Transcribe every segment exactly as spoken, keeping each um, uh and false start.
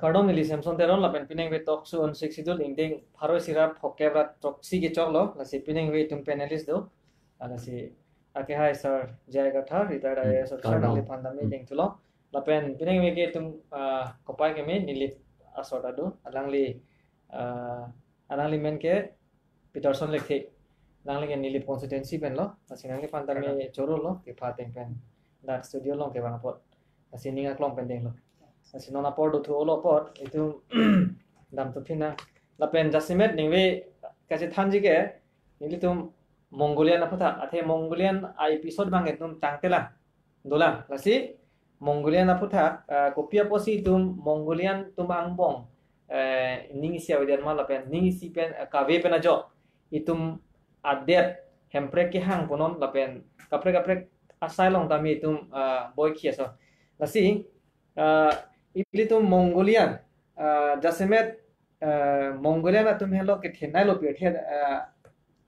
Kardom, neli Samson Teron lapen piningve Talk Show on Sixth Schedule ingdeng pharo isi ra phokep ra throksi kechoklo, lasi piningve itum panelist do. Ah, lasi akehai Sir J I Kathar, retired Hmm, I A S officer, kardom. Nangliphan tame Hmm. dengthulo. Lapen piningve ke itum, ah, kopai keme Nilip asor ta do, alangli, ah, alangli men ke Peterson Lekthe, alangli ke Nilip constituency pen lo, lasi nangliphan tame Kardom. choro lo, kepha ateng pen dak studio along kevang apot, lasi ning aklong pen denglo. Lasi non apor dothulo apot, itum damthu phinang. Lapen jasemet ningve kachethanji ke, nelitum Mongolian aphuthak, athe Mongolian a-episode abang itum tangtelang dolang. Lasi Mongolian aphuthak, ah, kopi apotsi itum Mongolian atum angbong, eh, ning isi avedet ma lapen ning isi pen, eh, kave pen ajok itum adet Hemprek kehang punon lapen kaprek kaprek asai along tame itum, ah, boikhi aso. Lasi, ah, ilitum Mongolian, ah, jasemet, eh, Mongolian atum helo kethenei lo pirthe, eh,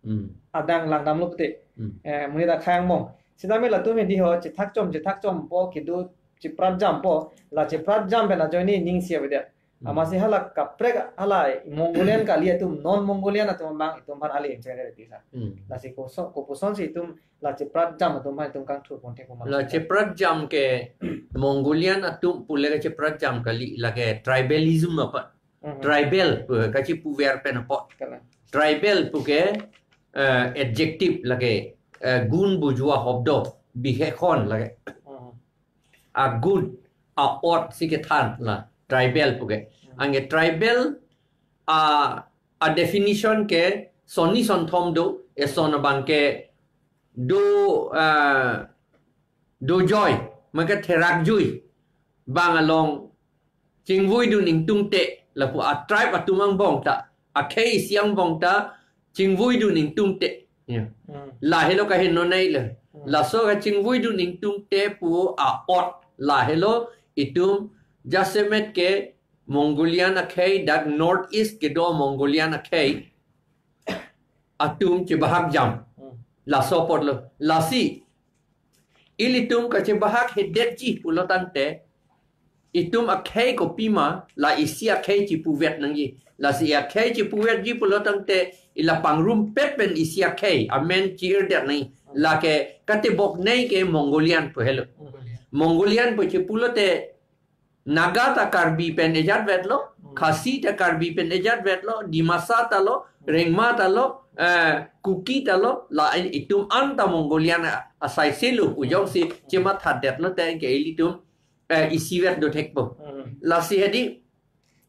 Hmm. adang langdamlo pute. Hmm. Eh, monit akhei angbong. Sitame latum hedi ho chethak chom, chethak chompo, kedo cheprat jampo, la cheprat jam pen ajoine ning isi avedet. Hmm. Amatsi hala kaprek hala Mongolian kali atum, non Mongolian atum abang itum aphan ali chengre tisa. Hmm. Lasi koso, kopuson si itum la cheprat jam atum aphan itum kangthur pon thek ma? La cheprat jam ke Mongolian atum pule ke cheprat jam kali, lake tribalism apa? Mhm. Tribal pu kachipuver pen apot. Kalang. Tribal pu ke, eh, adjective lake, eh, gun bujua hobdo, bihekhon lake. Mhm. A-good, a-ot si kethan la tribal pu ke. Mhm. Anke tribal a, a-definition ke sonni sonthom do, eson abang ke do, ah, dojoi, maka therakjui, bang along chingvuidun ingtungte, lapu a-tribe atum angbong ta, akhei isi angbong ta, chingvuidun ingtungte. Ya. Hmm. Lahelo kahinonei le. Hmm. Laso kachingvuidun ingtungte pu a-ot. Lahelo itum jasemet ke Mongolian akhei, dak North East kedo Mongolian akhei atum chebahak jam. Hmm. Laso apotlo. Lasi ilitum kachebahak hedetji pulo tangte, itum akhei kopima la isi akhei chipuvet nangji. Lasi akhei chipuvetji pulo tangte, ila pangrumpet pen isi akhei amen chi-irdet nangji. Lake kateboknei ke Mongolian pu helo. Mongolian pu chipulote Naga ta Karbi pen ejatvetlo, Hmm. Khasi ta Karbi pen ejatvetlo, Dimasa ta lo, Rengma ta lo, eh, Kuki ta lo, la itum anta Mongolian a-, asai selu pu jongsi chemathatdetlo te ke ilitum, eh, isivet do thekpo. Hmm. Lasi hedi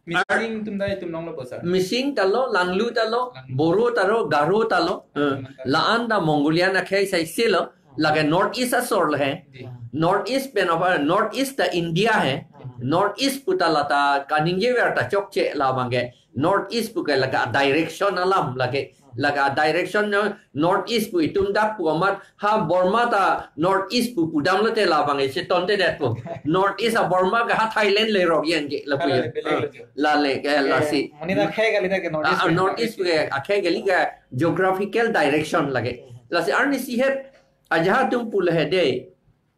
Mising atum ta itum nonglo po, sir? Mising ta lo, Langlu ta lo, Langlu. Boro ta lo, Garo ta lo, eh, Langlu ta lo. La anta Mongolian akhei asai selo, lake North East asor lo he. Di. North East pen apa, North East ta India he. Hmm. North East pu ta lata kaningjever ta chokche labang ke. North East pu ke lake a-direction alam lake. Lake a-direction no North East pu itum dak pu amat ha Burma ta North East pu pudamlote labang e chetongtedetpo. North East a-Burma ke ha Thailand lerok yen ke lapu yen. Hala, hala, hala. Lale ke lasi. Monit akhei kali ta ke North East Ah, ah, ke. North East ke akhei kali ke geographical direction lake. Lasi arnisi het ajahak atum pulo hedi.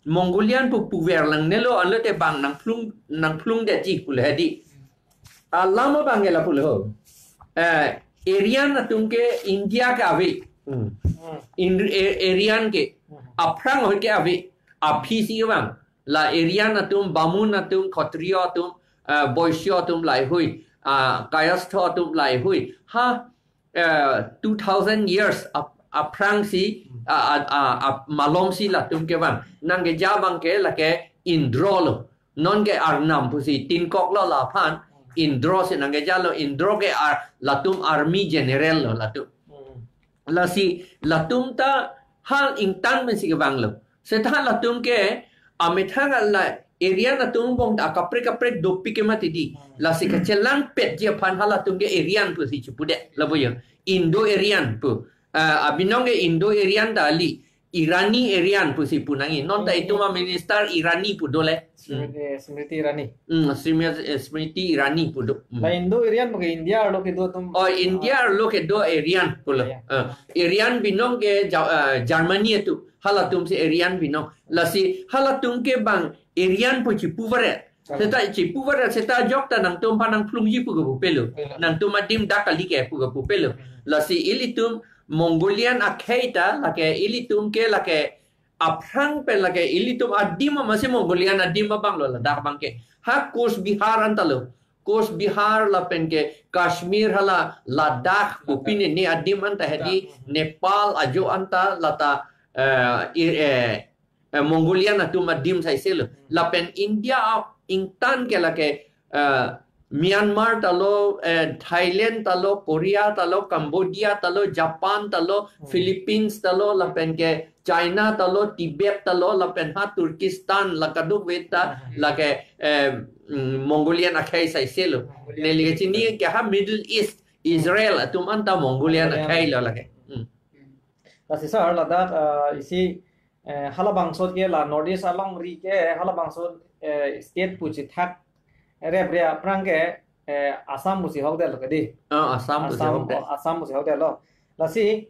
Mongolian pu puver langnelo anlote bang nangphlung, nangphlungdetji pulo hedi. Alam abang ke lapulo ho. Eh, Aryan atum ke India ke ave. Hmm. Hmm. In, A-, Aryan ke. Hmm. Aphrang ahut ke ave. Aphi si abang. La Aryan atum, Bamun atum, Khotriyo atum, eh, Boisyo atum laheihui. Ah, Kayastho atum laheihui. Ha, eh, two thousand years ap-, aphrang si, ah, ah, ah, ap-, malom si latum kevang. Nangkeja abang ke lake Indro lo. Non ke Arnam pusi tinkok lo laphan. Indro si nangkejalo, Indro ke ar-, latum army general lo latum. Hmm. Lasi latum ta hal ingtan pensi kevanglo. Seta latum ke amethang ala Aryan atum angbong ta kaprek kaprek dopik ke mati di. Hmm. Lasi kachelangpetji aphan halatum ke Aryan pusi chipudet. Lapu yo. Indo-Aryan pu. Ah, abinong ke Indo-Aryan ta kali. Irani Aryan pusi pu nangji. Non ta Hmm. itum a-minister Irani pu dole. Hmm. Smriti, Smriti Irani. Hmm, Smriti, eh, Smriti Irani pu do. Hmm. La Indo-Aryan pu ke India arlo kedo atum. Oh, India arlo kedo Aryan pulo. Aryan. Eh, Aryan binong ke Ja-, eh, Germany atum. Halatum si Aryan binong. Lasi halatum ke bang Aryan pu chipuvaret. Seta chipu varat seta ajok ta nangtum aphan nangphlungji pu ke pupelo. Pelo. Nangtum adim dak kali ke pu ke pupelo. Hmm. Lasi ilitum Mongolian akhei ta lake ilitum ke lake aphrang pen lake ilitum adim amatsi Mongolian adim abang lo ladak abang ke. Ha Coast Bihar anta lo. Coast Bihar lapen ke Kashmir hala Ladakh pu pine ne adim anta hedi Ladakh. Nepal ajo anta lata, eh, i-, eh, eh, Mongolian atum adim saise lo. Hmm. Lapen India a-, ingtan ke lake, eh, Myanmar ta lo, eh, Thailand ta lo, Korea ta lo, Cambodia ta lo, Japan ta lo, Hmm. Philippines ta lo, lapen ke China ta lo, Tibet ta lo, lapen ha Turkistan la kadokave ta, Hmm. lake, eh, mm, Mongolian akhei saise lo. Mongolian. Neli kachini ke ha Middle East, Israel atum anta Mongolian Mongolian. Akhei lo lake. Hmm. Lasi sir, ladak, ah, isi, eh, halabangso ke la North East alongri ke halabangso, eh, state pu chethak reprek aphrang ke, eh, Assam pusi hokdetlo ke dei. Ah, Assam pusi Assam, hokdet. Assam pusi hokdetlo. Lasi,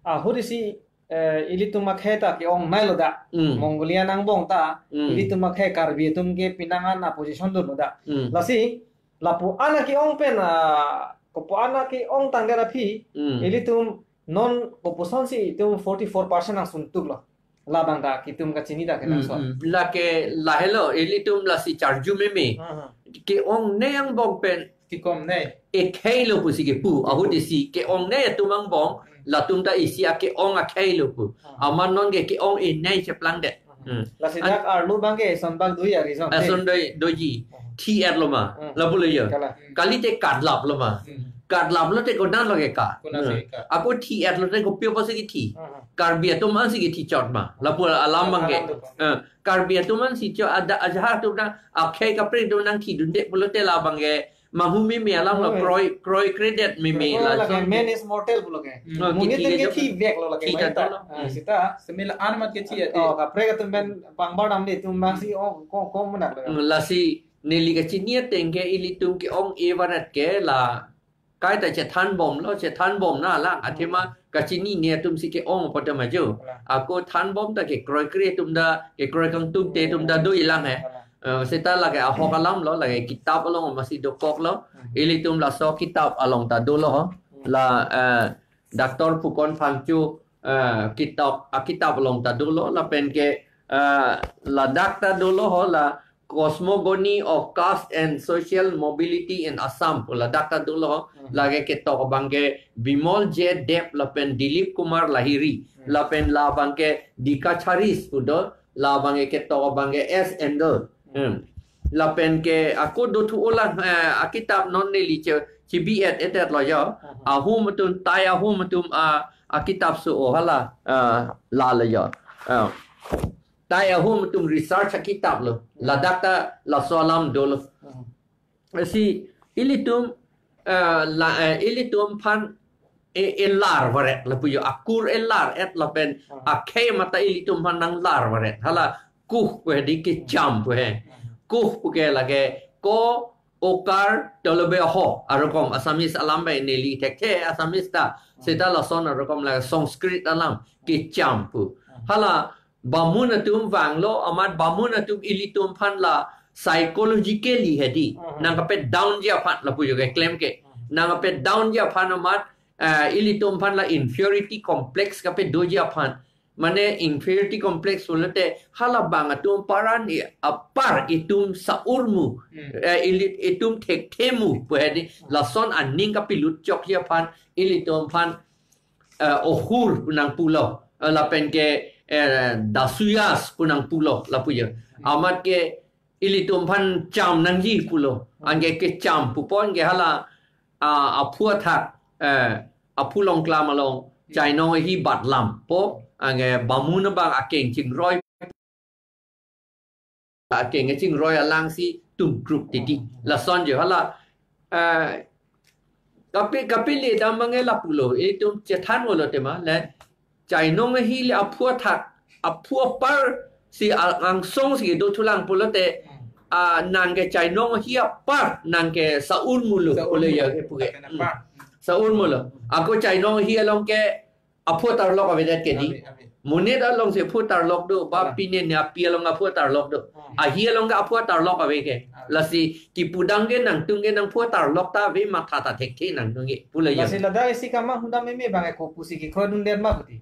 ahut isi, eh, ilitum akhei ta ke-ong nai lo da. Hmm. Mongolian angbong ta, Hmm. ilitum akhei Karbi atum ke pinangan a position do lo da. Hmm. Lasi, lapu-an ke-ong pen, ah, kopu-an ke-ong tangdet aphi, Hmm. ilitum non kopuson si itum forty-four percent nangsuntuk lo. Labang ta kitum kachini ta ke Hmm, nangso. Hmm. Lake lahelo, ilitum lasi charju meme. Hmm, hmm. Ke-ongnei angbong pen. Tikom nei. Ekhei lo pusi kepu, ahut isi ke-ongnei atum angbong, Hmm. latum ta isi ake-ong akhei lo pu. Hmm. Amat non ke ke-ong-enei cheplangdet. Hmm. Lasi An- dak arlo abang ke eson bak dui ari son. Eson dui, doji. Hmm. Thi-et lo ma. Hmm. Lapu lo yo. Kala. Kalite kadlap lo ma. Hmm. Kadlap lote konan lo ke ka. Konan Hmm. si ka. Ako thi-et lote kopi apotsi kethi. Hmm. Karbi atum ansi kethi chot ma. Lapu alam abang ke. Alam do. Eh, Karbi atum ansi chot ada ajahak atum na akhei kaprek atum nangthidunde pulote labang ke manghumeme alam lo Oh, eh. kroi, kroikredet meme Oh, la lake son. Man is mortal pulo ke. Hmm. Oh, Monit kithi pen ke ke jok. Thivek lo lake Thi mai ta ta. Lo. Ah, Hmm. seta. Semi la-an amat ke thi-et. Oh, kaprek atum pen pangbar damde atum abang si oh ko ko munak lo. Hmm, lasi neli kachini ateng ke ilitum ke-ong-e varat ke la kaita chethanbom lo, chethanbom na lang. Athema Hmm. kachinine atum si ke-ong apot ma jo. Kalang. Ako thanbom ta kekroikre atum ta, kekroi kangtungte atum ta do-i lang he. Kalang. Eh, seta lake ahok alam lo, lake kitap along amatsi dokok lo. Hmm. Ilitum laso kitap along ta dolo ho. Hmm. La, eh, Doctor Phukan Phangcho, eh, kitap, akitap along ta dolo, lapen ke, eh, ladak ta dolo ho la Cosmogony of Caste and Social Mobility in Assam pu ladak ta dolo ho, Hmm. lake ketok abang ke Bimol J Deb lapen Dilip Kumar Lahiri, Hmm. lapen labang ke Dikacharis pu do, labang ke ketok abang ke S Engel. Hmm. Hmm. Lapen ke ako dothu olang, eh, akitap non neli che, chibi-et-et lo yo. Hmm. Ahum atum, Tai ahum atum, ah, akitap so o hala, ah, la lo yo. Ah. Tai ahum atum research akitap lo. Hmm. Ladak ta laso alam dolo. Hmm. Si ilitum, eh, la, eh, ilitum aphan e, elar varet lapu yo, akur elar-et lapen Hmm. akhei mata ilitum aphan nanglar varet. Hala kuh pu he dei kecham pu he. Hmm. Kuh pu ke lake ko, okar, tolobe ho. Arokom Assamese alam bai neli thekthe Assamese ta. Hmm. Seta lason arokom la Sanskrit alam kecham pu. Hmm. Hala Bamun atum vanglo, amat Bamun atum ilitum aphan la psychologically he dei. Mhm. Nangkapet downji aphan lapu yo keklem ke. Mhm. Nangkapet downji aphan amat, eh, ilitum aphan la inferiority complex kapedoji aphan. Mane inferiority complex pulote halabang atum paran i apar itum sa-urmu. Hmm. Eh, ili-, itum thekthemu pu he dei. Hmm. Lason aning kapelut chokji aphan ilitum aphan eh, ohur pu nangpulo, eh, lapen ke, eh, dasuyas pu nangpulo lapu yo. Amat ke ilitum aphan cham nangji pulo. Anke kecham pupo anke hala, ah, aphu athak, eh, aphu longklam along chainong ahi batlampo, anke Bamun abang akeng chingroi akeng kachingroi alang si tum group titi. Lason jo hala, eh, kapi, kapili dam abang ke lapulo, itum chethan pulo tema, le, chainong ahi le aphu athak, aphu apar si a-, angsong si do thulang pulote, ah, nang ke chainong ahi apar, nang ke sa-urmulo, Sa-urmulo. Pulo ya, ke puke. Kena Hmm. par. Sa-urmulo. Ako chainong ahi along ke aphu atar lo kavedet ke dei. Amin, amin. Monit along si aphu tarlok do, ba Kalang. Pine ne api along aphu tarlok do. Hmm. Ahi along ke aphu tarlok ave ke. Ah. Lasi kipudam ke nangtum ke nangphu tarlok ta ave, matha ta thekthe nangtum ke. Pulo yo. Lasi ladak isi kama hundam meme abang ke kopusi kekroidundet ma puti.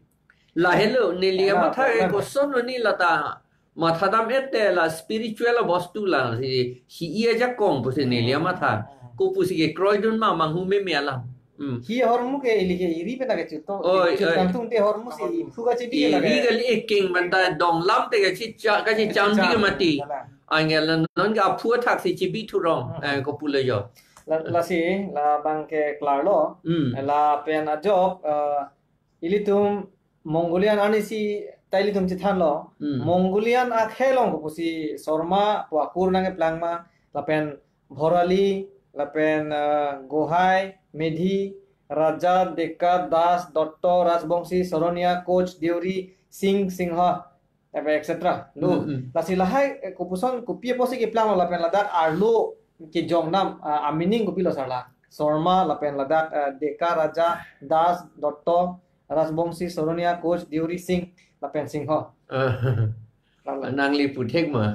Lahelo, neli Kalang, matha ke kalang. Koson ni lata. Matha dam-et te la spiritual bostu la si, si iya jakong pusi neli matha. Hmm. Kopusi kekroidun ma manghu meme alam. Hmm. Hi ahormu ke ili ke iri pen ke chuto. Oi, chut oi. Nangtum te ahormu si phu kachebi ke lake. Iri kali eking menta donglam te kachicha-, kachicham di ke mati. Kalang. Anke la non ke aphu athak si chibi thurong, Hmm. eh, kopulo yo. La, lasi, labang ke klarlo. Hmm. Lapen ajok, eh, ilitum Mongolian anisi ta ilitum chethanlo. Hmm. Mongolian akhei along kopusi Sorma pu akur nangkeplang ma, lapen Bhorali, lapen, eh, Gohai, Medhi, Raja, Deka, Das, Dotto, Rajbongsi, Soronia, Koch, Deuri, Singh, Singha, lapen et cetera. Lo, Hmm, hmm. Lasi lahai, eh, kopuson kopi apotsi keplanglo lapen ladak arlo kejong nam, ah, a-meaning kopilo sar la. Sorma lapen ladak, eh, Deka, Raja, Das, Dotto, Rajbongsi, Soronia, Koch, Deuri, Singh, lapen Singha. Ah. Lalo. Nangli puthek ma.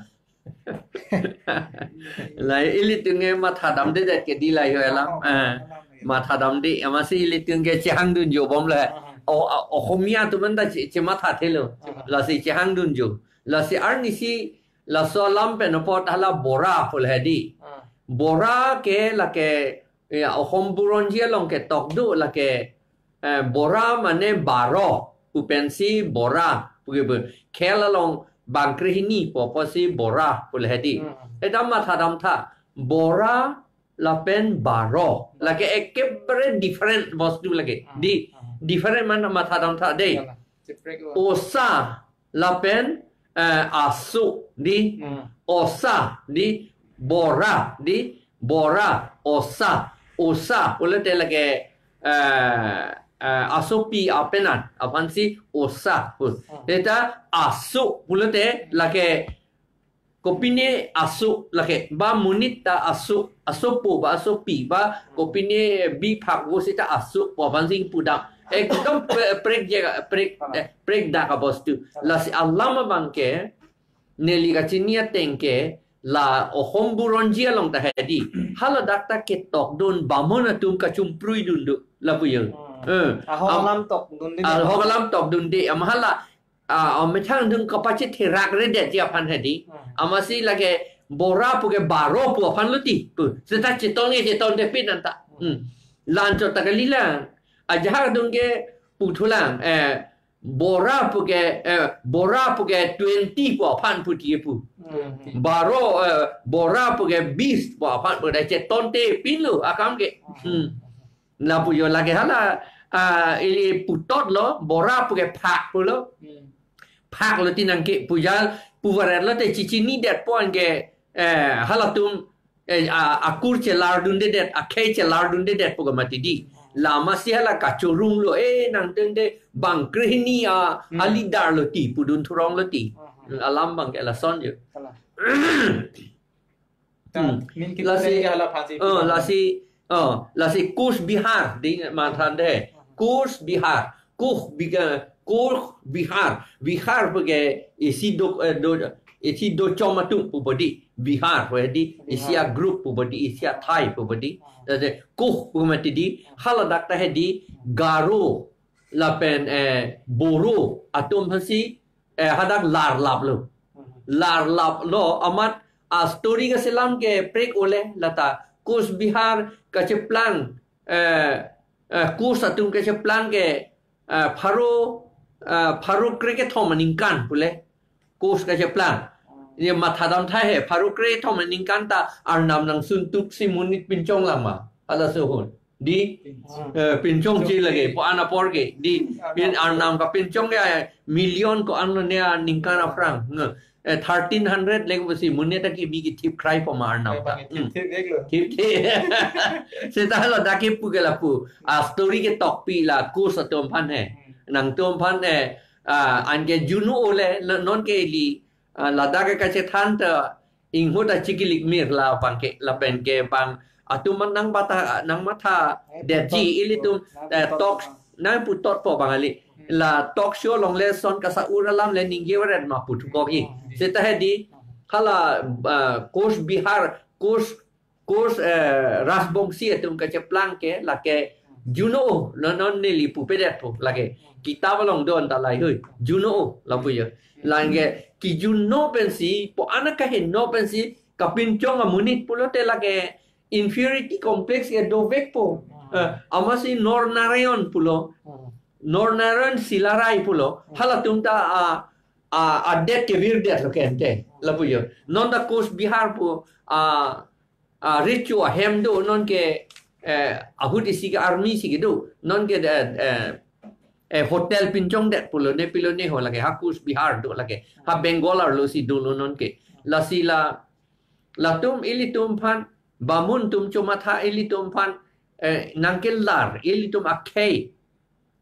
La ilitum ke matha damdedet ke di la yo alam. Oh, Ah. Alam ya. Matha damde, amatsi ilitum ke chehangdun jobom la. Ah. O, o, Ohomia atum anta che, chemathathelo. Ah. Lasi chehangdun jo. Lasi arnisi laso alam pen apot hala Bora pulo hedi. Ah. Bora ke lake, ya, Ohom Buronji along ketok do lake, eh, Bora mane baro pu pensi Bora pu ke pu. Khel along bangkrehini pu apotsi Bora pulo hedi. Hmm. Eta matha damtha. Bora lapen baro. Lake ekebare different bostu lake. Hmm. Di, Hmm. Different mane matha damtha de. Kalang. Separate one. Osa lapen, eh, aso di. Hmm. Osa di, Bora di, Bora, osa, osa pulote lake, eh, eh, asopi apenan aphansi osa pu. Hmm. Eta aso pulote lake kopine aso lake ba monit ta aso, asopo ba asopi ba kopine biphak vo seta aso pu aphansi pudam. Ekdom pre-, prekjak, prek, eh, prekdak abostu. Lasi alam abang ke, neli kachini ateng ke, la Ohom Buronji along ta hedi. Haladak ta ketokdun bamon atum kachumprui dundu lapu yo. Hmm. Eh, Ahok am-, alam tokdunde. Ahok alam tokdunde. Ama hala, ah, amethang dung kapachetherak redet ji aphan hedi. Hmm. Amatsi lake Bora pu ke baro pu aphan lo ti. Pu. Seta cheton ke chetonte pin anta. Hmm. Hmm. Lanchot ta kalilang. Ajahak dung ke puthulang. Eh, Bora pu ke, eh, Bora pu ke twenty pu aphan pu ti pu. Hmm. Baro, eh, Bora pu ke bis pu aphan pu da chetonte pinlo akam ke. Hmm. Lapu yo lake hala, ah, ili putot lo, Bora pu ke phak pulo. Hmm. Phak lo tinang ke puja, puvaret lote chichinidetpo anke, eh, halatum, eh, a, akur chelardundedet, akhei chelardundedet pu ke mati di. Amatsi hala kachorung lo, eh, nangtengte bangkrehini a, Hmm. A-leader lo ti, pudun thurong lo ti. Hmm. Alam abang ke lason yo. Kalang. Ta, Hmm. Min ki Lasi, teng ke hala phansi oh, pudun. Lasi, oh, lasi Cooch Behar, di matha de. Hmm. Cooch Behar. Cooch Bega-, Cooch Behar. Behar pu ke isi do, eh, do, isi dochom atum pu bodi. Behar pu hedi, isi Behar. A-group pu bodi, isi athai pu bodi. Hmm. Tade Cooch pu mati di, haladak ta hedi, Garo, lapen, eh, Boro, atum aphansi, eh, hadak larlaplo. Hmm. Larlaplo, amat a-story kachelang ke prek ole, lata Cooch Behar kacheplang, eh, eh, Cooch atum kacheplang ke, eh, pharo, eh, pharo krekethom aningkan pule. Cooch kacheplang. Ye matha damtha he, pharo kre thom aningkan ta Arnam nangsun tuksi monit pinchong lama. Halaso ahut. Di, Pinchong. Eh, pinchong chi lage, pu an apor ke. Di, Arnam. Pin Arnam kapinchong ya, million ko-an lo ne aningkan aphrang. Nge, eh, thirteen hundred le pusi monit ta kimi kithip krai po ma Arnam ta. Abang kithip thip dek lo. Thip thip. Seta haladak kipu ke lapu. A-story ketokpi la Cooch atum aphan he. Hmm. Nangtum aphan he. Ah, anke junu ole, le-, non ke ili, ah, ladak ke kachethan ta, inghut ta chikilik mir la abang ke, lapen ke bang, atum man nangmatha, nangmatha, eh, detji putot, ilitum, nang eh, putot, talk, ah. Nangputotpo bang ali. Hmm. La talk show along le son kasa-ur alam le ningje varet ma pu thukok i. Seta hedi hala, ah, Coach Bihar, Coach, Coach, eh, Rajbongsi atum kacheplang ke lake juno, non non neli pupedet po lake. Kitab along do-an ta lahai hui. Juno lapu jo. Lake kijunno pensi, po anak kahenno pensi, kapinchong amonit pulote lake inferiority complex ke dovek po. Hmm. Eh, amatsi Nor Narayan pulo. Hmm. Nor Narayan Silarai pulo. Hmm. Halatum ta, ah, ah, adet ke virdetlo ke ante. Lapu jo. Non ta Coach Bihar pu, ah, ah, recho ahem do non ke, eh, ahut isi ke army si kedo. Non ke, eh, eh, eh, hotel pinchongdet pulo ne pilo ne ho lake. Ha Coach Bihar do lake. Ha Bengal arlo si dolo non ke. Lasi la, latum ilitum aphan, bamun atum chomatha ilitum aphan, eh, nangkelar, ilitum akhei,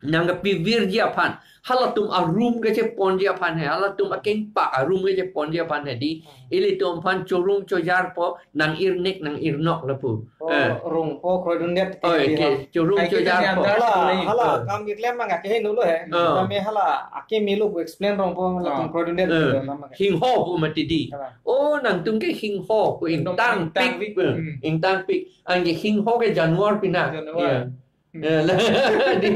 nangkepivirji aphan, halatum arum kacheponji aphan he, halatum akengpak arum kacheponji aphan hedi, ilitum aphan chorung chojar po, nang-irnek, nang-irnok lapu. Oh, eh, rung po, kroidundet ke. Oh, di ke, ha. Chorung chojar po. Hala, hala, eh, kam keklem mang ke he nulo he. Eh. Kami hala, ake milo pu explain rong po, hala, ah, tum kroidundet, eh, ke nama ke. Hingho pu mati di. Hala. Oh, nangtum ke hingho pu, ingtangpik, ingtangpik, eh, hmm, ingtangpik. Anke hingho ke januar pina. Januar. Ya. Hmm. Eh, la, di,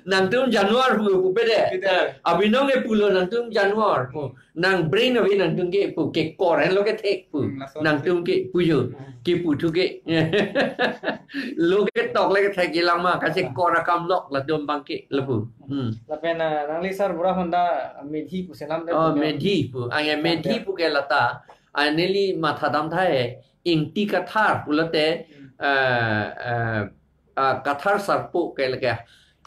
nangtum januar pu, pupedet. Pupedet. Eh, abinong ke pulo nangtum januar pu. Nang brain avi nangtum ke pu kekor henlo kethek pu. Hmm, laso nangtum ke pu jo. Hmm. Ke pu thu ke. Lo ketok le kethek kelang ma, kachekor akam lok latum abang ke lapu. Hmm. Lapen, ah, nangli sarbura honda medhi pu selam de. Oh, pu medhi pu. Anke medhi pu ke lata. Ah, neli mathadam tha he. Ingti Kathar pulote, hmm, eh, eh, ah, Kathar sarpo ke lake.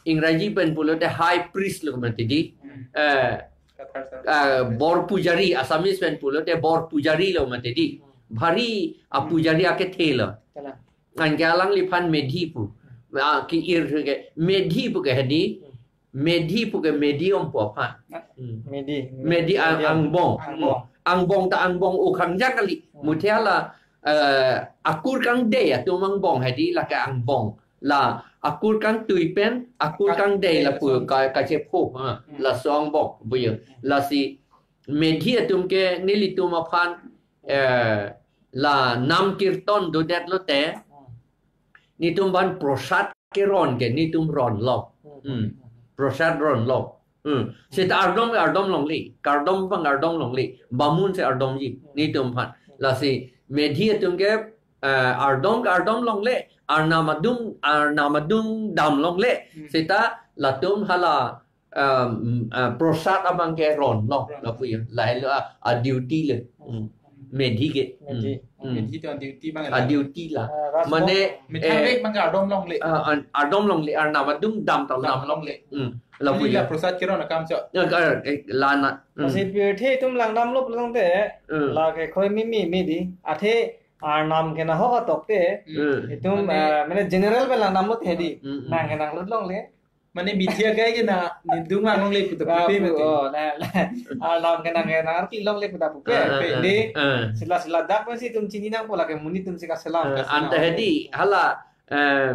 Ingraji pen pulote high priest lo mati di. Hmm. Eh, Kathar sarpo. Ah, bor pujari, Assamese pen pulote bor pujari lo mati di. Hmm. Bhari a pujari akethe lo. Kalang. Anke alangliphan medhi pu. Ah, ke-ir ke medhi pu ke hedi. Hmm. Medhi pu ke medium pu aphan. Hmm. Medhi. Medhi ang-, medium. Angbong. Angbong. Angbong ta angbong okhang jak kali. Hmm. Muthe hala, eh, akur kangdei atum angbong hedi lake angbong. La akur kangtui pen, akur kangdei lapu ka-, kachepho, ha. Hmm. Laso angbong pu jo. Hmm. Lasi medhi atum ke nelitum aphan, eh, la nam kirtan dodet lote. Hmm. Netum aphan prasad keron ke netum ronlo. Hmm. Hmm. Prasad ronlo. Hmm. Seta ardom, ardom longle. Kardom abang ardom longle. Bamun si ardomji. Hmm. Netum aphan. Lasi medhi atum ke, eh, ardom ke ardom longle. Arnam adung, arnam adung dam longle. Hmm. Seta latum hala, um, uh, prasad abang ke ronlo. Ron. Lapu jo. Lahelo a, a duty le. Hmm. Medhi ke. Medhi. Hmm. Medhi to duty abang. A duty la. Ah, Rajbong-, mane, methang, eh, vek abang ardom longle. Ah, an-, ardom longle, arnam adung dam ta dam longle. Hmm. Lapu jo. Prasad keron akam cho. Ya, ka, eh, lana. Hmm. Lasi pirthe itum langdamlo pulo tangte, hmm, lake kroi mimi midi. Athe arnam ke nahok atok te. Hmm. Itum, mane, eh, mane general pen langdamlo te di. Hmm, hmm. Nang ke nanglut longle. Mane media kai ke na nidung anglong le puta pupe mate. Oh, na, na. Arnam ke nang ke nang arki longle puta pupe. Ah, ah, ah. Di, ah, sila sila dak pensi itum chini nangpo lake monit atum si kaselam, ah, kaselam. Anta hedi hala, eh,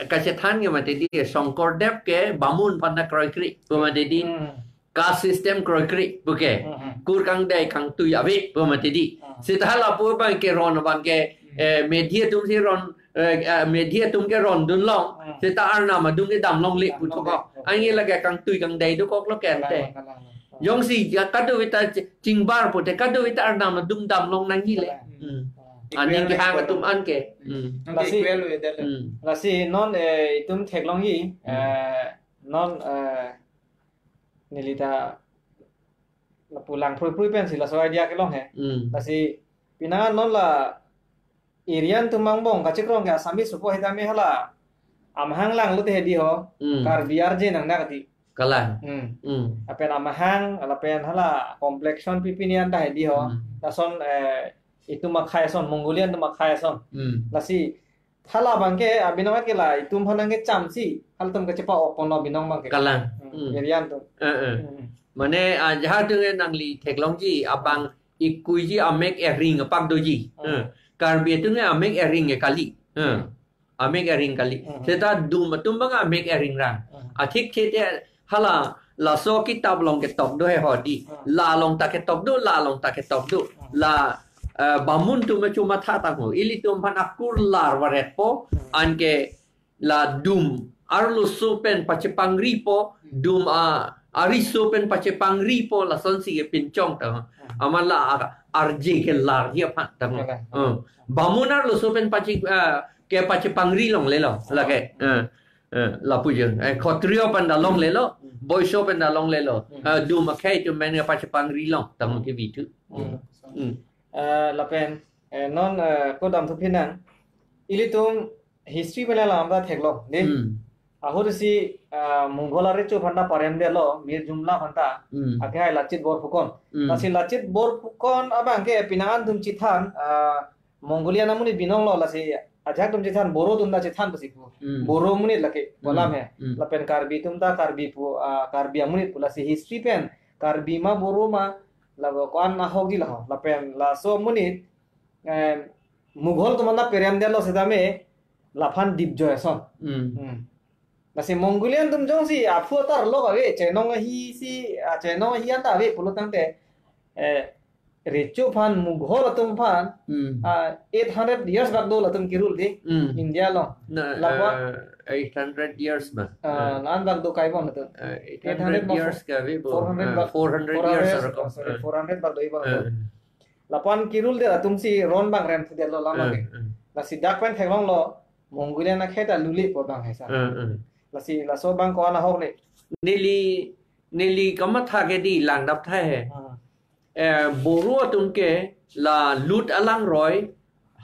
kachethan ke mati di Shonkordev ke bamun aphan ta kroikre pu mati di. Hmm. Caste system kroikre pu ke. Hmm, hmm. Kur kangdei kangtui ave pu mati di. Hmm. Seta lapu abang ke ron abang ke, hmm, eh, medhi atum si ron, eh, eh, medhi atum ke rondun long. Hmm. Seta arnam adung ke dam longle pu thok. Dam longle. Anke lake kangtui kangdei dokoklo ke ante. Kalang, kalang, kalang. Jongsi ja kadokave ta ch-, chingbar pote kadokave ta arnam adung dam long nangji le. Kalang. Hmm. Hmm. Aning kehang atum an ke. Hmm. Nang ke equal we dele. Hmm. Lasi non, eh, itum theklongji, hmm, eh, non, eh, neli ta lapu lang phrui phrui pensi laso idea kelong he. Hmm. Lasi pinangan non la area atum angbong kachekrong ke Assamese supo hetame hala amahang langlote hedi ho. Hmm. Karbi arje nang na kati. Kalang. Hmm. Hmm. Lapen amahang, lapen hala complexion pi pini anta hedi ho. Hmm. Lason, eh, itum akhai ason, Mongolian atum akhai ason. Hmm. Lasi hala abang ke, abinong ke la, itum aphan nangkechamsi, halatum kachepa-ok ponlo abinong abang ke. Kalang. Hmm, hmm. Area atum. Eh, eh. Hmm. Mane, ah, jahar atum ke nangli theklongji, abang ikuiji amek ering apak doji. Hmm. Eh. Karbi atum ke amek ering ke kali. Eh. Hmm. Amek ering kali. Hmm. Seta dum atum abang amek ering rang. Hmm. Athik the te, Hala, laso kitab along ketok do he hodi. Hmm. La along ta ketok do, la along ta ketok do. Hmm. La, eh, bamun atum achu matha tangho. Ilitum aphan akurlar varetpo, Hmm. anke la dum arloso pen pachepangripo, Hmm. dum a, ariso pen pachepangripo, lasonsi kepinchong ta. Hmm. Amat la a, arje kelarji aphan ta. Oke. Hmm. Bamun arloso pen pache, eh, kepachepangri longlelo, lake. Hmm. Eh. Eh, lapu jeng. Eh, khotrio aphan ta longlelo, Hmm. boiso aphan ta longlelo. Hmm. Eh, dum akhei atum pen pachepangri long, tang Hmm. kebi thu. Hmm. Hmm. Eh, lapen, eh, non, eh, kodam thu phinang. Ilitum history pen alam ta theklong, de. Hmm. Ahut si, eh, Mughal arecho aphan ta paremdetlo, Mir Jumla aphan ta. Hmm. Akhei Lachit Borphukan. Hmm. Lasi Lachit Borphukan abang ke pinangan atum chethan, eh, Mongolian amonit binong lo, lasi ajahak atum chethan, Boro atum ta chethan pusi pu. Hmm. Boro amonit lake, Hmm. kolam he. Hmm. Lapen Karbi atum ta Karbi pu, ah, Karbi amonit pu, lasi history pen Karbi ma Boro ma, labo ko-an ahokji laho. Lapen laso amonit, eh, Mughal atum aphan ta peremdetlo setame, laphan dipjoi ason. Hmm. Hmm. Lasi Mongolian atum jongsi aphu atar lo ave, chenong ahi si, ah, chenong ahi anta ave pulo tangte, eh, recho aphan, Mughal atum aphan, Hmm. ah, eight hundred years bak do latum kerule de, Hmm. India along. Na, Lapuan eh, eight hundred years ba. Ah, Hmm. la-an bak do kai bon latum. Eh, eight hundred eight hundred ba years four-, ka ave bo. four hundred Eh, ba-, four hundred four hundred, years arokom. ah, sorry, Eh. four hundred bak do iba Eh. latum. Lapuan kerule de latum si ron abang remthudetlo lama Eh, ke. eh. Lasi dak pen theklonglo, Mongolian akhei ta lule pu abang he sa. Eh, eh. Lasi laso abang ko-an ahok le. Neli, neli kamatha ke di langdap thai he. Hmm. Eh, Boro atum ke la Lut alangroi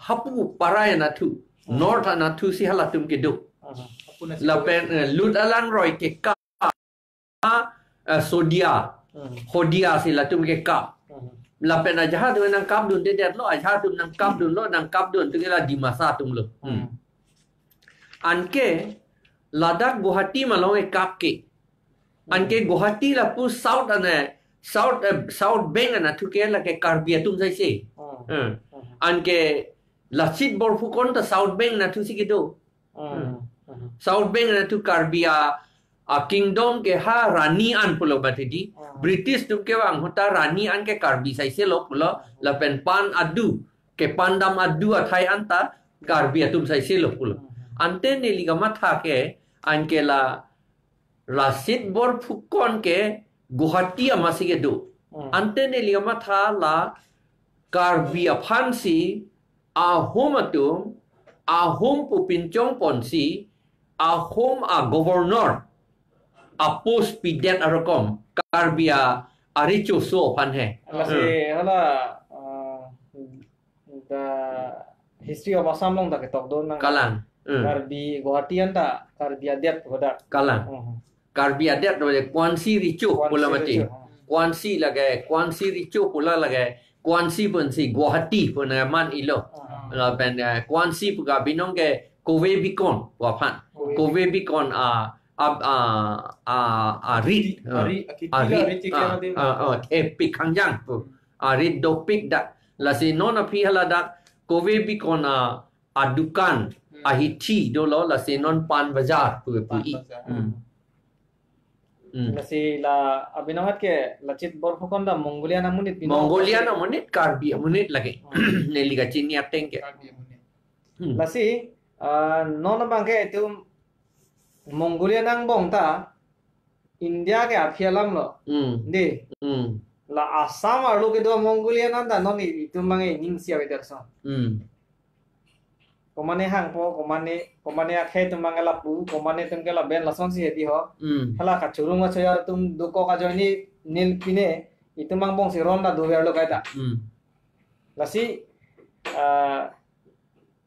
hapu parai anatthu, Hmm. North anatthu si halatum kedo. Hmm. Lapen, eh, Lut alangroi ke kap, eh, Sodia, Hmm. Hodia si latum ke kap. Hmm. Lapen ajahak atum nangkapdundedetlo, ajahak atum nangkapdunlo, nangkapdun atum ke la Dimasa atum lo. Hmm. Anke ladak Guwahati malong e kap ke. Anke Hmm. Guwahati lapu South ane, South, eh, South Bank anatthu ke lake Karbi atum saise. Hmm. Eh. Hmm. Anke Lachit Borphukan ta South Bank anatthu si kedo. Hmm. Hmm. South Bank anatthu Karbi a, a kingdom ke ha Rani an pulo mati di. Hmm. British atum kevang ahut ta Rani an ke Karbi saise lo pulo, Hmm. lapen pan adu, kepan dam adu athai anta Karbi atum saise lo pulo. Hmm. Ante neli kamatha ke, anke la Lachit Borphukan ke Guwahati amat si kedo. Hmm. Ante neli kamatha la Karbi aphan si Ahom atum, Ahom pu pinchong ponsi, Ahom a governor, a post pidet arokom, Karbi a, arecho aso aphan he. Lasi Hmm. hala, ah, the History of Assam along ta ketok do nang. Kalang. Hmm. Karbi Guwahati anta Karbi adet pu hadak. Kalang. Hmm. Karbi adet do je Kuansi Recho Kuansi pulo mati. Recho, hmm. Kuansi lake, Kuansi Recho pulo lake, Kuansi pensi Guwahati pu nangman ilo. Hmm. Lapen, eh, Kuansi pu ke binong ke Kove Bikon pu aphan. Kove. Kove Bikon a, a, a, a, a rit, Ari, a, Akiti a la rit, Rit a, Kikera de. a, a, epik hangjang pu. A rit dopik dak. Lasi non aphi hala dak Kove Bikon a, adukan, Hmm. ahithi dolo, lasi non Pan Bazar pu Pan puji. Bazar. Hmm. Hmm. Lasi la abinong hat ke Lachit Borphukan ta Mongolian amonit binong. Mongolian amonit, Karbi amonit lake. Hmm. Neli kachini ateng ke. Karbi amonit. Hmm. Lasi, ah, non abang ke itum Mongolian angbong ta India ke aphi alam lo. Hmm. Dei. Hmm. La Assam arlo kedo Mongolian anta non i-, itum abang ining isi avedet ason. Hmm. Komane hangpo, komane, komane akhei atum abang lapu, komane atum ke laben lasonsi hedi ho. Hmm. Hala kachurung kachojar atum dokok ajoine neli pine, itum angbong si ron ta dover lo kaita. Hmm. Lasi, ah,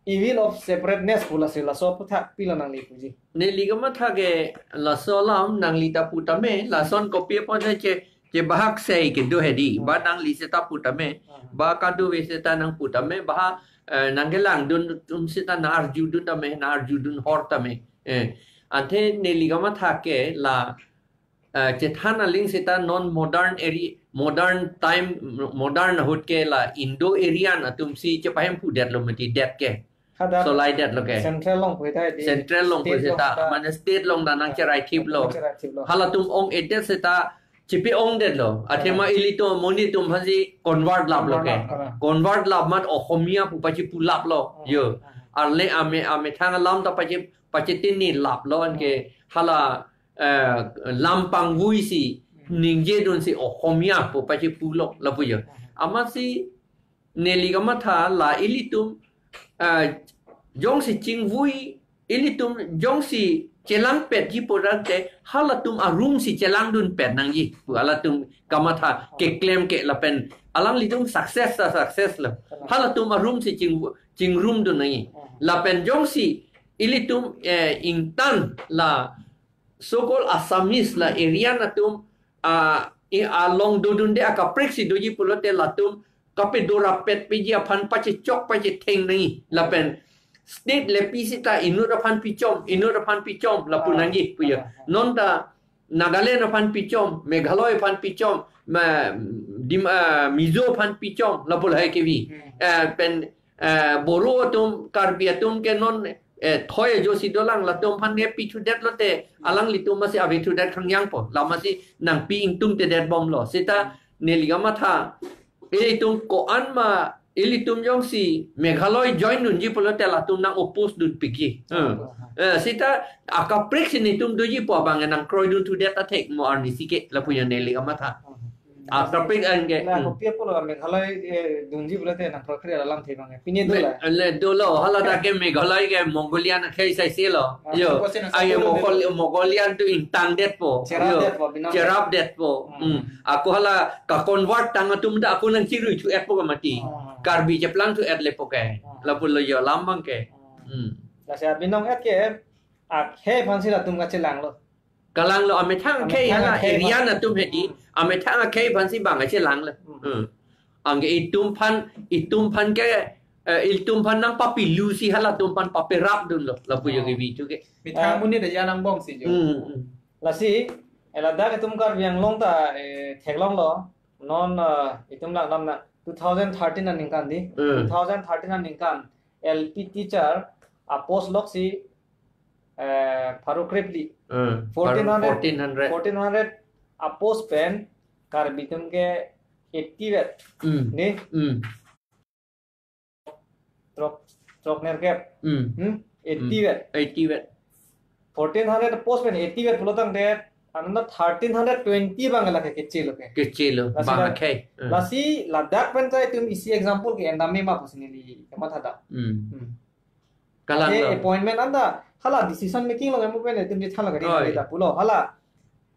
evil of separateness pu lasi laso aphuthak pilo nangli puji. Neli kamatha ke laso alam nangli ta pu tame, lason kopi apot che, chebahak sei kedo hedi, Hmm. ba nangli seta pu tame, Hmm. ba kadokave seta nangpu tame, ba, eh, nangkelangdun atum seta nang-arjudun tame, nang-arjudun hor tame. Eh, ante neli kamatha ke la, eh, chethan aling seta non modern eri-, modern time, modern ahut ke la Indo-Aryan atum si chepahemphudetlo mati det ke. Hadak solai det lo ke. Central along pu ta di. Central along pu state along seta, ta. Mane state along ta nangcherai thip lo. Nangcherai thip lo. Halatum ong-edet seta chipi ongdet lo. Athema, ah, ilitum amonit atum aphansi convert lap lo ke. Convert lap, ah. Convert lap mat Ohomia pu pachipu lap lo. Hmm. Yo. Hmm. Arle ame, amethang alam ta pachi, pachitini lap lo anke, hmm, hala, eh, lam pangvui si, hmm, ningje dunsi Ohomia pu pachipu lo lapu yo. Hmm. Amatsi neli kamatha la ilitum, ah, jongsi chingvui, ilitum jongsi chelangpetji pu rang te halatum arum si chelangdunpet nangji pu halatum kamatha keklem ke lapen alanglitum success ta success lo. Halatum arum si ching, chingrumdun nangji. Lapen jongsi ilitum, eh, ingtan la so-called Assamese la Aryan atum, ah, i along dodunde akaprek si doji pulote latum kapedo rapet peji aphan pachechok pachetheng nangji. Lapen state lepi seta inut aphan pichom, inut aphan pichom lapu, ah, nangji pu yo. Ah, ah. Non ta Nagaland aphan pichom, Meghalaya aphan pichom, ma, Dim-, ah, Mizo aphan pichom lapu lahai kevi. Hmm. Eh, pen, eh, Boro atum, Karbi atum ke non, eh, thoi ajo si dolang, latum aphan ke pithudet lote, alanglitum amatsi avethudet khangjangpo, la amatsi nangpi ingtungtedet bomlo. Seta neli kamatha, ilitum ko-an ma, ilitum jongsi Meghalaya join dunji pulote latum nang-oppose dunpikji. Hmm. Eh, seta akaprek si netum doji pu abang nangkroidun thudet athek mo arnisi ke lapu yo neli kamatha. Akaprek anke. La, hmm, kopi apotlo Meghalaya, eh, dunji pulote nangkroi kre alam the abang. Pine do la. Me-, le dolo, hala dak ke Meghalaya ke Mongolian akhei saise lo. Ah, yo, supose na ayo satu Mongol-, dolo. Mongolian atum ingtangdetpo. Cherapdetpo, yo, binong. Cherapdetpo. Hmm. Hmm. Ako hala ka-convert tang atum ta ako nangchirui thu-etpo kamati. Hmm. Karbi cheplang thu-et lepo ke. Hmm. Lapu lo yo alam abang ke. Hmm. Hmm. Lasi abinong-et ke, akhei aphansi latum kachelanglo. Kalanglo, amethang akhei, amethang hala akhei Aryan aphan. Atum hedi, hmm, amethang akhei aphansi bang kachelanglo. Hmm. Hmm. Anke itum aphan, itum aphan ke, eh, itum aphan nangpapilusi halatum aphan paperapdunlo, lapu yo, oh, kevi thu ke. Methang, ah, amonit aja nangbongsi jo. Hmm, hmm. Lasi, eh, ladak itum Karbi Anglong ta, eh, theklonglo, non, eh, itum langdam na two thousand thirteen aningkan di, hmm, two thousand thirteen aningkan L P teacher apost loksi, eh, pharo krephli. Hmm, fourteen hundred, fourteen hundred. Fourteen hundred apost pen Karbi atum ke eighty vet. Hmm. Ne? Hmm. Throk, throk nerkep. Hmm. Hmm? Eighty vet. Hmm. Eighty vet. Fourteen hundred apost pen eighty vet pulotangte, ananda thirteen hundred twenty abang lake kechelo ke. Kechelo, lasi bang la-, akhei. Hmm. Lasi ladak pen ta itum isi example ke-en dam me ma pusi neli kamatha da. Hmm. Hmm. Kalang, eh, lo. Appointment anta, hala decision making along emu pen itum chethan lo kadi, oi, neli ta pulo. Hala,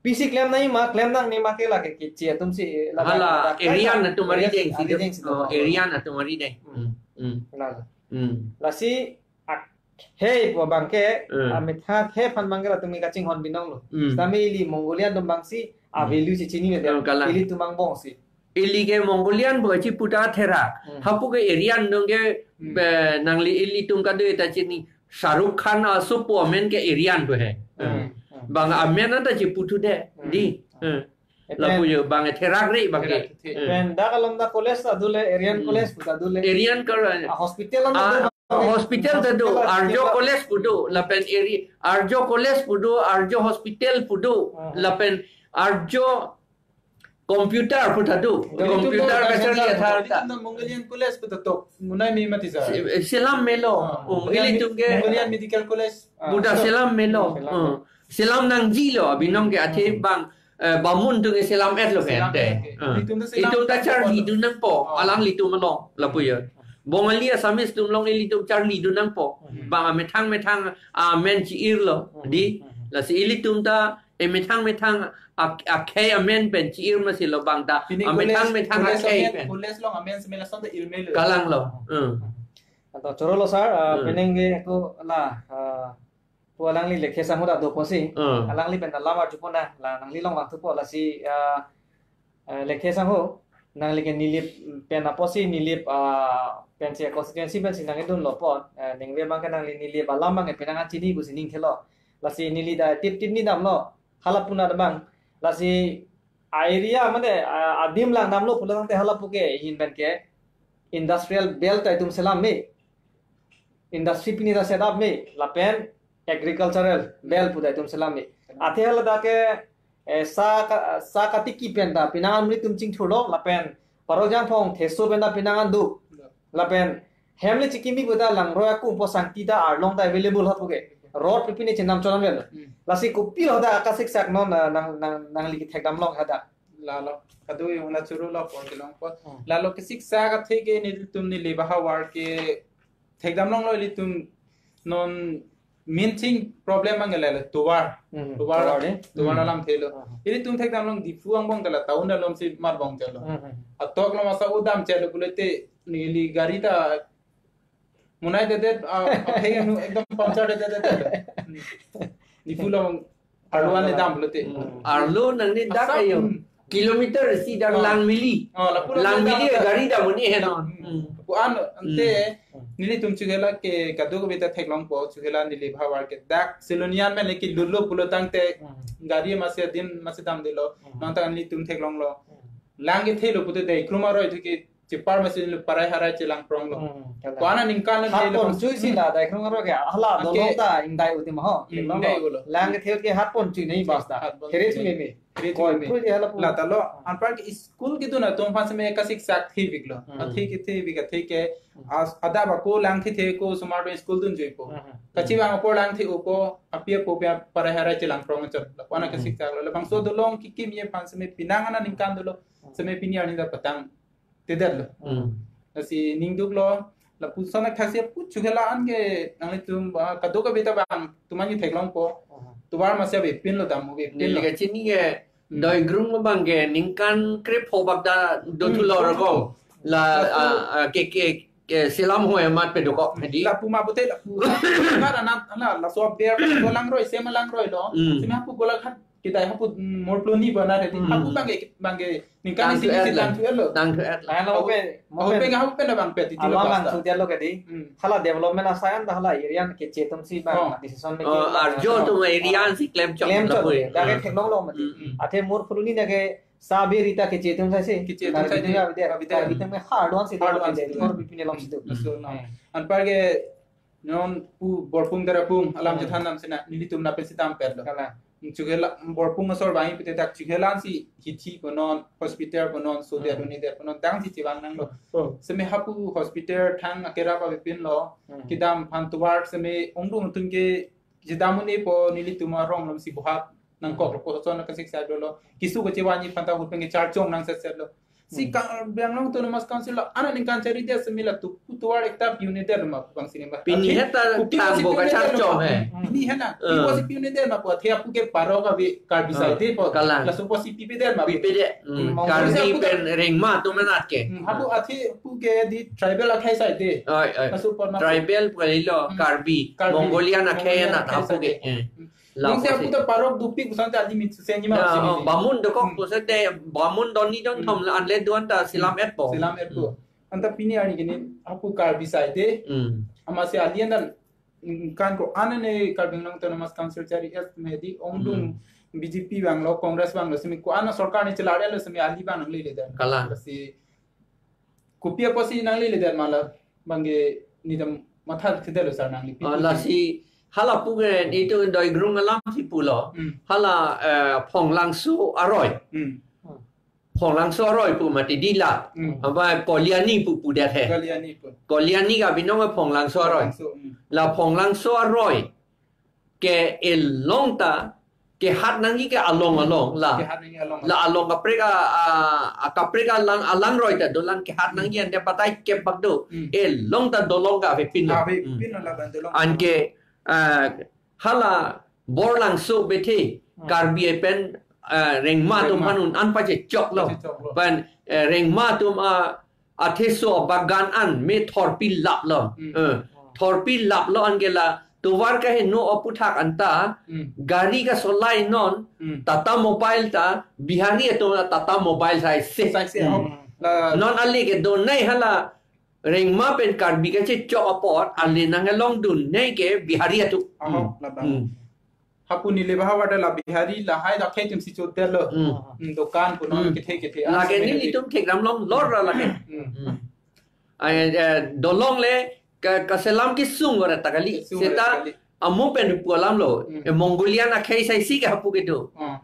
pisi klem nangji ma, klem nangne ma ke lake keche atumsi, la, hala, la, la, Aryan atum arideng si, arideng si, oh, do. Aryan atum arideng. Hmm. Hmm, hmm. La, la. Hmm. Lasi, akhei pu abang ke, hmm, amethang akhei aphan abang ke latum ke kachinghon binonglo. Hmm. Sitame ili Mongolian atum abangsi, hmm, a-value si chinivedet. Hmm, kalang. Ilitum angbongsi. Ili ke Mongolian pu kachipu ta therak. Hmm. Hapu ke Aryan atum ke, hmm, be, nangli ilitum kadokave ta chini. Shah Rukh Khan asopo amen ke Aryan pu he. Hmm. Hmm. Bang amen anta chipu thudet. Hmm. Di. Hmm. Hmm. Lapu yo, bang therak re abang ke. Therak re. Hmm. Pen dak along ta college ta dole, Aryan, hmm, college pu ta dole. Aryan college. Ah, hospital along ta, ah, do. Hospital ta do, hospital Arjo ta do. College pu do, lapen Ari-, Arjo College pu do, Arjo Hospital pu do, hmm, lapen Arjo Computer pu ta do. Jadi computer itu ka charli athar ta. Itu Mongolian College pu ta tok. Munai me mati sa. Si-, selam melo. Ah, oh, Mongolian ilitum ke. Mongolian Medical College. Ah, pu ta so. Selam melo. Selam. Hmm. Selam nangjilo, abinong ke athe, hmm, bang, eh, bamun atum ke selam-et lo ke. Selam-et ante. Ke. Hmm. Itum ta selam, itum ta charlidun nangpo, oh, alanglitum along, lapu yo. Bongali Assamese atum along ilitum charlidun nangpo. Hmm. Bang amethang methang amen chi-irlo. Hmm. Di, hmm, lasi ilitum ta, eh, methang methang ak-, akhei amen pen chi-ir masi lo bang ta. Pini amethang, college, methang college akhei amen, pen. College along amen si me lason ta ir melo. Kalanglo. Hmm. Anto chorolo sir, ah, hmm, penang ke ako la, ah, pu alangli Lekhe Sangho ta dopo si. Hmm. Alangli pen ta lam arjupo na, la nangli along vangthupo lasi, ah, eh, Lekhe Sangho, nangli ke Nilip pen apotsi, Nilip, ah, pensi constituency pensi nangkedunlo po, eh, ningve abang ke nangli Nilip alam abang ke penang chini pusi ningthelo. Lasi neli ta tiptip ni damlo, hala pu na abang. Lasi area mane, ah, adim langdamlo pulotangte hala pu ke ahin pen ke industrial belt ta itum selam me. industry pini ta set up me, lapen agricultural belt pu ta itum selam me. Athe hala dak ke, eh, sa ka, sa katiki pen ta pinang an nelitum chingthurlo, lapen parok jangphong theso pen ta pinang an do. Lapen hem le chikimi pu ta langroi akumpo sangti ta arlong ta available hot puke. Road pi pini chenam chonam vel. Hmm. Lasi kopilo ta akasiksak non, ah, nang, nang, nangli kethekdam long hadak. Lalo, kado-i hona churu lo por kelong po. Hmm. Lalo kesiksak athe ke nelitum neli bahavar ke thekdam longlo ilitum non main thing problem ang le tovar. Hmm. Tovar, tovar, eh? Tovar Hmm. alamthe lo. Hmm. Ilitum thekdam long Diphu angbong ta la town along si marbong ta lo. Hmm. Atok lo masa udam chelo pulote neli gari ta munai dedet, ah, apheng anu ekdom puncture dedet, dedet. Diphu lo arlo an le dam pulote. Hmm. Arlo nangli dak Asap, ayo. Hmm. Kilometer isi dak Oh. Langmili. Oh, lapu Langmili dam. Gari dam ni hen. Hmm. Hmm. Ko-an ante Hmm. nelitum chukela ke kadokave ta theklongpo, chukela neli bahavar ke dak Silonijan men le ke lutlo pulo tangte Hmm. gari masi din masi damdelo. Hmm. Nonta nelitum theklonglo. Hmm. Lang kethe lo pulote Deikrung aroi thu ke chepar masi lo parai harai chelangprong lo. Hmm, kalang. Ko-an aningkan le Hat le pon pas- chui si la, Deikrung aroi ke, hala Anke dolong ta ingdai uti ma ho. Hmm, Ingdai ulo. Lang kethe ke hat pon chui nahi basta. Hat pon Here chui chui nahi. Meme. Here Koi chui meme. Koi ke hala pu. La ta lo, Hmm. anpar ke school kedun atum aphan seme kasiksak thevik lo. Hmm. Athe ke thevik athe ke, Hmm. as, adap ako lang kethe ko osomar atum school dun juipo. Hmm. Kachevang apor lang the-opo, api apo pia parai harai chelangprong chot. Ko-an Hmm. kasiksak lo. Labangso dolong kikimji aphan seme pinang an aningkan dolo. Hmm. Seme pini arni ta patang tedet lo. Hmm. Lasi ningduk lo, lapuson akhasi pu chukela an ke nanglitum ba kadokave ta bang tuman ni theklongpo. Hmm. Tovar masi avepin lo, dam avepin lo. Neli kachini ke Hmm. Deikrung abang ke ningkan krepho bak ta do Hmm. thu lo rokong. La, Lapu- ah, ah, ke, ke, ke selam ho emat pe dokok hedi. Lapu ma pute lapu. Kan anak, anak, laso aber, laso langroi, sema langroi lo. Hmm. Sema pu Golaghat kedai hapu, mm, mor ploni bana redi. Hmm. Hapu bangke, bangke ningkan Tang isi thu isi et lo. Tang thu et lo. Tang thu et lo. Lain lo Hapu, pe, mo hapu pe. Pe, hapu pe na bang pe titi lo Alwa bang basta. Sudia lo kedi. Hmm. Hala development asai an ta hala area an keche atum si bang Oh. Decision making Oh, bang arjo atum area an si klem chok Klem chok lapu. Dak ke Hmm. theklonglo mati. Hmm, hmm. Athe mor ploni na ke sabi rita keche atum sai si. Keche atum Karbi sai atum si. Ya bide. Karbi atum. Karbi atum ke hard one si Hard one si. Hor bipine long si tu. Laso na. Hmm. Anpar ke non pu Borpung Darapung alam Hmm. chethan nam sena nelitum na pensi dam per lo. Kalang. Chukela Borpung asor bang pute dak chukela si hithi punon, hospital punon, so dia Hmm. Duni dia punon, dang si chevang nanglo. Oh. Seme hapu hospital thang akera pa bipin lo, Hmm. kedam aphan tovar seme ongdung atum ke kedam un-epo nelitum arong lam si buhat nangkok Hmm. lo, poson kasiksak dolo. Keso kachevangji aphan ta ahut pen ke charchong nang set set lo. Si Hmm. Karbi Anglong Autonomous Council lo, an aningkan chari dia seme la tu, tovar ekta pi-un-edet ma bang sini ba. Pini Athe, heta pu pi tang si bo pi-un-edet kacharchong ma. Eh. Pini hena, pi Eh. Bo si pi-un-edet ma pu, athe apu ke parok ave Karbi Eh. Side po. Kalang. Laso pu si pipedet ma pu. Pipede. Hmm. Hmm. Karbi Mongol pen rengma atum anat ke. Hmm. Hapu athe pu ke di tribal akhei side. Oi, oi. Laso pu na Tribal pu kalilo, Hmm. Karbi. Karbi. Mongolian akhei Mongolian anat akhei hapu ke. Side. Eh. Lapu Nang si apu si. Ta parok dopik puson ta limit susen ni ma Ya, pusi oh, ni. Bamun dokok Hmm. Puson de, bamun doni don Hmm. Thom la anle duan ta selam Hmm. Etpo. Selam etpo. Hmm. Anta pini arni kini apu Karbi side. Hmm. Amatsi ali an dan, mm, kan ko-an ne Karbi Anglong Autonomous Council chari et medi ongdung Hmm. B J P bang lo, Congress bang lo, semi ko-an sorkar ni chelar lo semi ali bang nangle le dan. Kalang. Si kopi aposi nangle le dan mala bangke nidam matha thedelo sar nangli pi Ah, pi. Lasi hala pu ke itu Deikrung alam si pulo. Hmm. Hala, eh, Phonglangso aroi. Hmm. Phonglangso aroi pu mati dila. Hmm. Apa Koliani pu pudet he. Koliani pu. Koliani ke binong Phonglangso aroi. Phonglangso, hmm. La Phonglangso aroi ke elong ta kehat nangji ke along along la. Kehat nangji along la along. Along kaprek a, a, a kaprek alang alangroi ta dolang kehat nangji Hmm. Ante patai kep bak do. Hmm. Elong ta dolong kavepin lo. Kavepin lo. Hmm. La ban dolong. Anke, ah, hala Borlangso bethe Hmm. Karbi pen, ah, rengma atum Rengma. Hanun an pachechok lo. Pachechok lo. Pen, eh, rengma atum a atheso abagan an me thorpi lap lo. Hmm. Eh, thorpi lap lo anke la tovar kaheno aputhak anta Hmm. gari kasolai non Hmm. Tata Mobile ta Bihari atum la Tata Mobile sai se. Sai se, Hmm. Oh. La non ale ke donai hala rengma pen Karbi kachechok apot ale nang along dun nai ke Bihari atum. Aho, Hmm. La bang. Hmm. Hapu neli bahavar ta la Bihari lahai dak khe tim si chot lo. Hmm. Hmm, dukan punon Hmm. Kethe kethe. Lake an neli seme tum thekdam long lor ra lake. Hmm. Hmm. Ai, eh, dolong le Ka, kaselam kesung ora ta kali. Kesung ora seta ta kali. Amo pen pu alam lo. Hmm. E Mongolian akhei sai si ke hapu kedo. Hmm.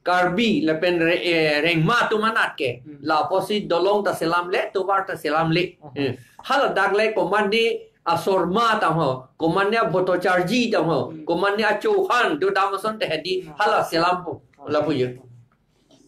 Karbi lapen re, eh, Rengma atum anat ke. Hmm. Lapusi Dolong ta selam le, Tovar ta selam le. Hmm. Eh, hala dak le komatne a Sharma tang ho, komatne a Bhattacharjee tang ho, Hmm. komatne a Chauhan, do dam ason te hedi, Hmm. hala selam ho. Hmm. Lapu yo.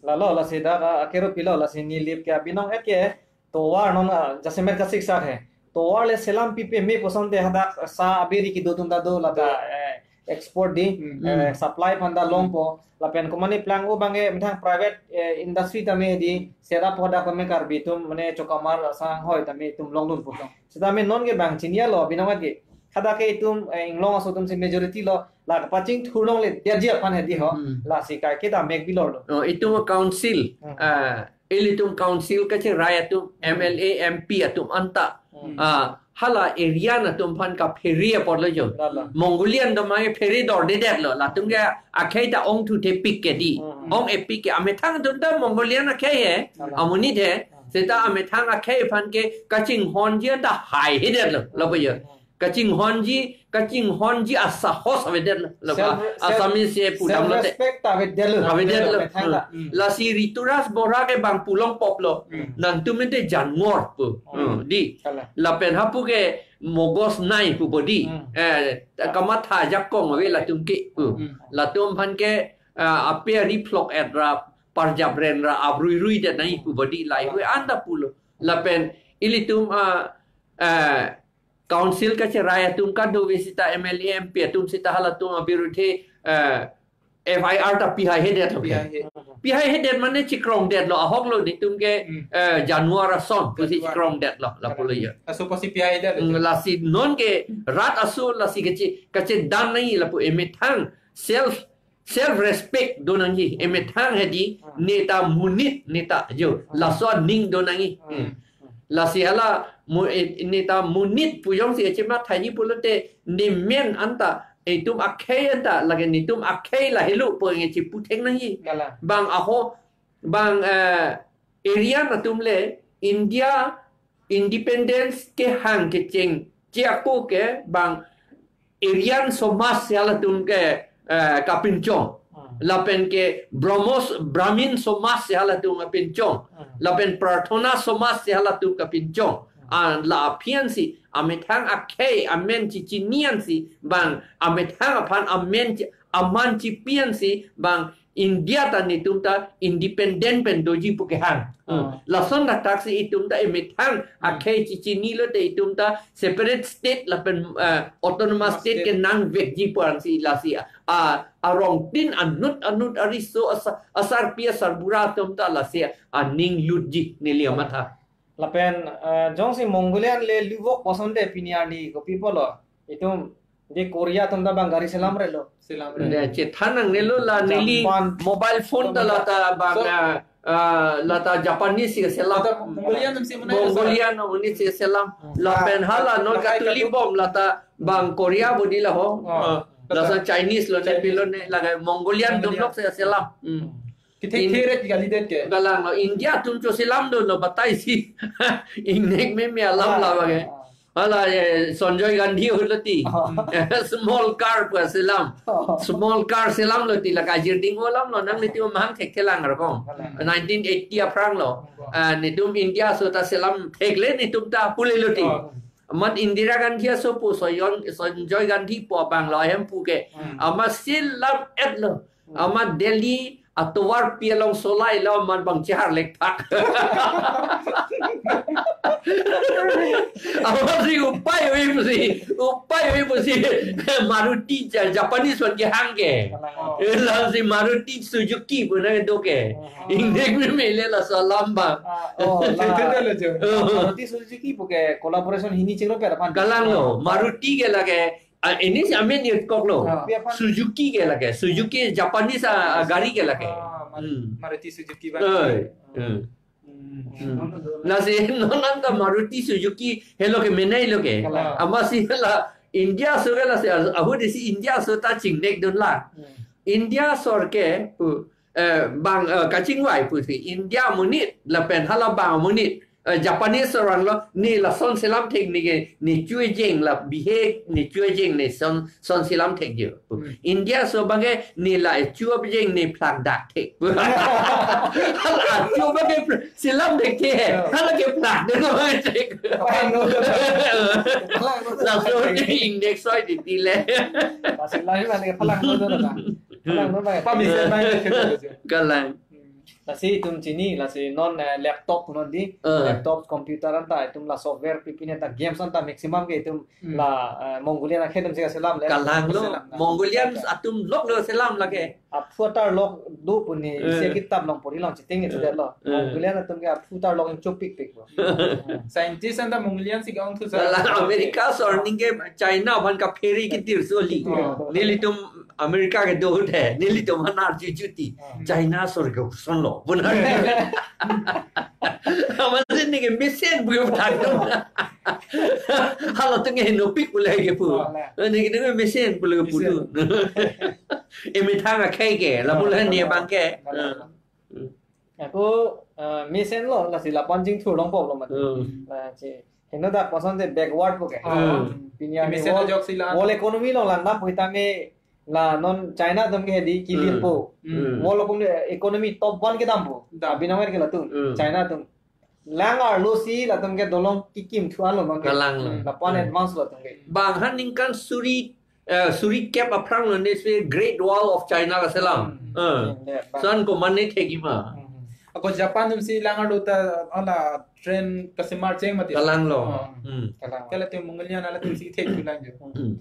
Lalo, lasi dak, ah, akero pilo, lasi Nilip ke abinong et ke, Tovar non, ah, jasemet kasik sak he. Tovar le selam pipe me puson te hadak sa abiri kedo atum ta do lata, Do. eh, export di, Hmm. eh, Hmm. supply aphan ta Hmm. longpo. Lapen komatne plang o bang ke methang private, eh, industry ta me di, sera po hadak ta me Karbi atum, mane Chokamar, Sanghoi ta me itum longdunpo. Seta me non ke bang chini alo, abinong et ke. Hadak ke itum, eh, inglong aso atum si majority lo, la kapachingthur longle, dia dia aphan hedi ho, Hmm. lasi kaike ta mek bilor lo. Oh, itum council, Hmm. ah, ilitum council kacherai atum, M L A, M P atum anta. Hmm. Ah, hala Aryan atum aphan kaphere apor lo jo. Lala. Mongolian do mai phere dor dedet lo. Latum ke akhei ta ongthu thepik ke di. Hmm. Ong-epik ke amethang atum ta Mongolian akhei he. Lala. Amonit he. Hmm. Seta amethang akhei aphan ke kachinghonji anta haihedet lo. Lapu yo. Hmm. Kachinghonji, kachinghonji asahos avedet lo. Lapu Self, self, Assamese si pu dam lote. Self-respect ta avedet lo. Avedet lo. Amethang ta. Hmm. Lasi Rituraj Bora ke bang pu longpo lo. Hmm. Nangtum ente janwar pu. Hmm. Hmm. Di. Kalang. Lapen hapu ke mogos nai pu bodi. Hmm. Eh, kamatha jakong ave latum ke pu. Hmm. Latum aphan ke, ah, ape ari phlok et ra, parjap ren ra, abrui rui det nai pu bodi lai. Hmm. Ave anta pulo. Lapen ilitum, ah, eh, council kacherai atum kadokave seta M L A, M P atum seta halatum abirudhe, eh, F I R ta pihaihedet lo. Pihaihe. Pihaihedet mane chikrongdet lo, ahok lo netum ke, Hmm. eh, janwar ason, pusi Janwar. chikrongdet lo, lapu lo ya. Aso pasi pihaihedet lo. Hmm, lasi non ke rat aso lasi kache, kachedan nai lapu emethang self, self respect do nangji, emethang hedi Hmm. neta monit neta jo, Hmm. laso aning do nangji. Hmm. Hmm. Lasi hala mo-, eh, neta monit pu jongsi echema thaiji pulote nemen anta, itum akhei anta, lake netum akhei la helo pu nge chipu thek nangji. Kalang. Bang aho, bang, eh, Aryan atum le India independence kehang kecheng chiaku ke bang Aryan somaj si halatum ke, eh, kapinchong. Hmm. Lapen ke Brahmos, Brahmin somaj si halatum kapinchong. Hmm. Lapen Prarthana somaj si halatum kapinchong. Hmm. Ah, la aphi ansi, amethang akhei amen chichini ansi, bang amethang aphan amen chi-, aman chipi ansi, bang India ta netum ta independent pen doji pu kehang. Hmm. Ah. Lason dak taksi itum ta emethang Hmm. akhei chichini lote itum ta separate state lapen, eh, autonomous Autonomous state state. ke nangvekji pu ansi lasi. Ah, arongtin anut anut ariso asa-, asarpi asarbura atum ta lasi aning lutji neli amatha. Lapen, eh, jongsi Mongolian le luvok puson te pini arni kopi pulo. Itum di Korea atum ta bang gari selam re lo. Selam re. De, chethan nangne lo la neli Japan. Mobile phone ta lata bang, So, ah, ah, lata Japanese si selam. Lata Mongolian si mana Mongolian amonit si selam. Hmm. Lapen hala non lahai katuli katu- bom lata bang Korea bodi la ho. Oh. Ah, lata Chinese lo ne Chinese. Pilo ne laga Mongolian atum Mongolian. Lok si selam. Hmm. Hmm. Kithek In- theret kalidet ke. Kalang lo, India atum cho selam do lo batai si. Ingnek meme alam Ah, la bang ke. Ah. Hala, eh, Sanjay Gandhi holo ti. Ah. Small car pu selam. Ah. Small car selam lo ti la kajir ding olam lo nang niti mahang thekthelang rokong. Kalang. Nineteen eighty aphrang lo. Ah. Ah, netum India aso ta selam thekle netum ta pule lo ti. Ah. Amat Indira Gandhi aso pu Soyon, Sanjay Gandhi pu abang lo hem pu ke. Hmm. Amat selam et lo. Amat Delhi atovar pi along solai lo amat bang chehar lekthak. Amat si upai ave pusi, upai ave pusi. Maruti Ja-, Japanese wan kehang ke. Kalang. Elang si Maruti Suzuki pu nang do ke. Hmm. Ingnek meme le laso alam bang. Ah, oh, la. Maruti Suzuki pu ke collaboration hini chinglo pe apan. Kalang lo, Maruti ke lake, ah, ini si amen irkok lo. Ah. Suzuki ke lake, Suzuki Japanese, ah, gari ke lake. Ah, Mar-, Hmm. Maruti Suzuki bang. Oi. Hmm. Hmm. Hmm. Hmm. Lasi non anta Maruti Suzuki helo ke menei lo ke. Kalang. Amat si la India aso ke lasi ahut isi India aso ta chingnek dun la. Hmm. India aso ke pu, eh, bang, eh, kachingvai pusi India amonit lapen hala bang amonit. Eh, Japanese arong lo, ne lason selam thek ne ke, ne chu ejeng la bihek, ne chu ejeng ne son, son selam thek jo. Hmm. India aso abang ke, ne la chu abjeng ne phlak dak thek. Hala chu abang ke pl-, selam thek ke, hala ke phlak de lo thek. Plang lo. Plang lo. Laso ne index soi di di le. Pasi lahi mane plang lo do na. Plang lo ba. Pamisen ba. Kalang. Lasi itum chini, lasi non, eh, laptop punon di, eh, laptop, computer anta, itum la software pipine ta games anta maximum ke itum, hmm, la, eh, Mongolian akhei atum si kaselam le. Kalang lo, selam na. Mongolian atum lok lo selam lake. Aphu atarlok do pu ne, eh, isi kitap along pori along chiting itu, eh, det lo. Eh. Mongolian atum ke aphu atarlok ingchopik pik lo. Scientist anta Mongolian si ke-ongthu sa. Kalang, America asor ning ke China aphan kaphere kitir soli. Oh. Nelitum America kedo te, nelitum aphan arju juti. Hmm. China asor ke koson lo, benar. Amatsi ne ke mesen pu thakdun. Halatum ke henopik pu le kepu. Oh, la. Ne ke ne mesen pu le kepu tu. Mesen. Emethang akhei ke, lapu le ne abang ke. Oh, la, la. Hmm. Ako, eh, mesen lo, lasi lapu-an jingthur longpo lo mati. Hmm. Lasi heno dak koson te backward pu ke. Hmm. Pini arni mesen world, ajok si la. World economy along langdam pu tame la non China atum ke hedi kilir, hmm, po. Hmm. World economy, economy top one kedam po. Dam. Abinong ke latum. Hmm. China atum. Lang arlo si latum ke dolong kikim thu-an lo non ke. Kalang lo. Lapu-an, hmm, advance lo latum ke. Bang han ningkan suri, eh, suri kep aphrang lo ne si Great Wall of China kaselam. Hmm. Eh. Hmm, ya, bang. Lason komat ne thekji ma. Hmm. Ako Japan atum si lang arlo ta hala train kasemar cheng mati. Kalang lo. Oh. Hmm. Kalang. Kala te Mongolian halatum si thek thu lang jo. Hmm.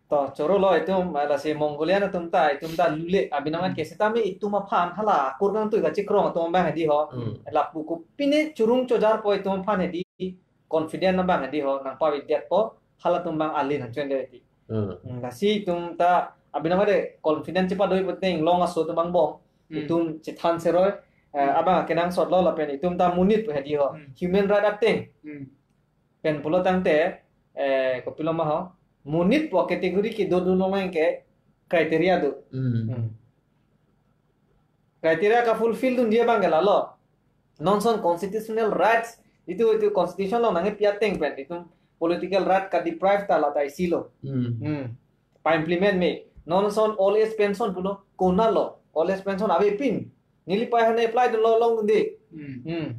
To, choro lo itum, ah, lasi Mongolian atum ta, itum ta lule, abinong, hmm, ke setame itum aphan hala akur kangtui kachikrong atum abang hedi ho. Hmm. Lapu kopine churung chojarpo itum aphan hedi, confident abang hedi ho, nangpavedetpo, halatum abang ale nangchonde hedi. Hmm. Hmm, lasi itum ta, abinong de confident chepadoi puteng long aso atum angbong. Hmm. Itum chethan seroi, eh, hmm, abang kenangsot lo lapen itum ta monit pu hedi ho. Hmm. Human right ateng. Hmm. Pen pulo tangte, eh, kopilo ma ho, monit pu category kedodun along ke criteria do. Hmm. Hmm. Criteria kafulfill dunji abang ke lalo. Non ason constitutional rights, itu, itu constitution along nangkepi ateng pen, itu political right kadeprive ta lata isi lo. Hmm. Hmm. Pa-implement me. Non ason old age pension pulo, konat lo. Old age pension avepin. Neli pai hane apply dunlo longdunde. Hmm. Hmm.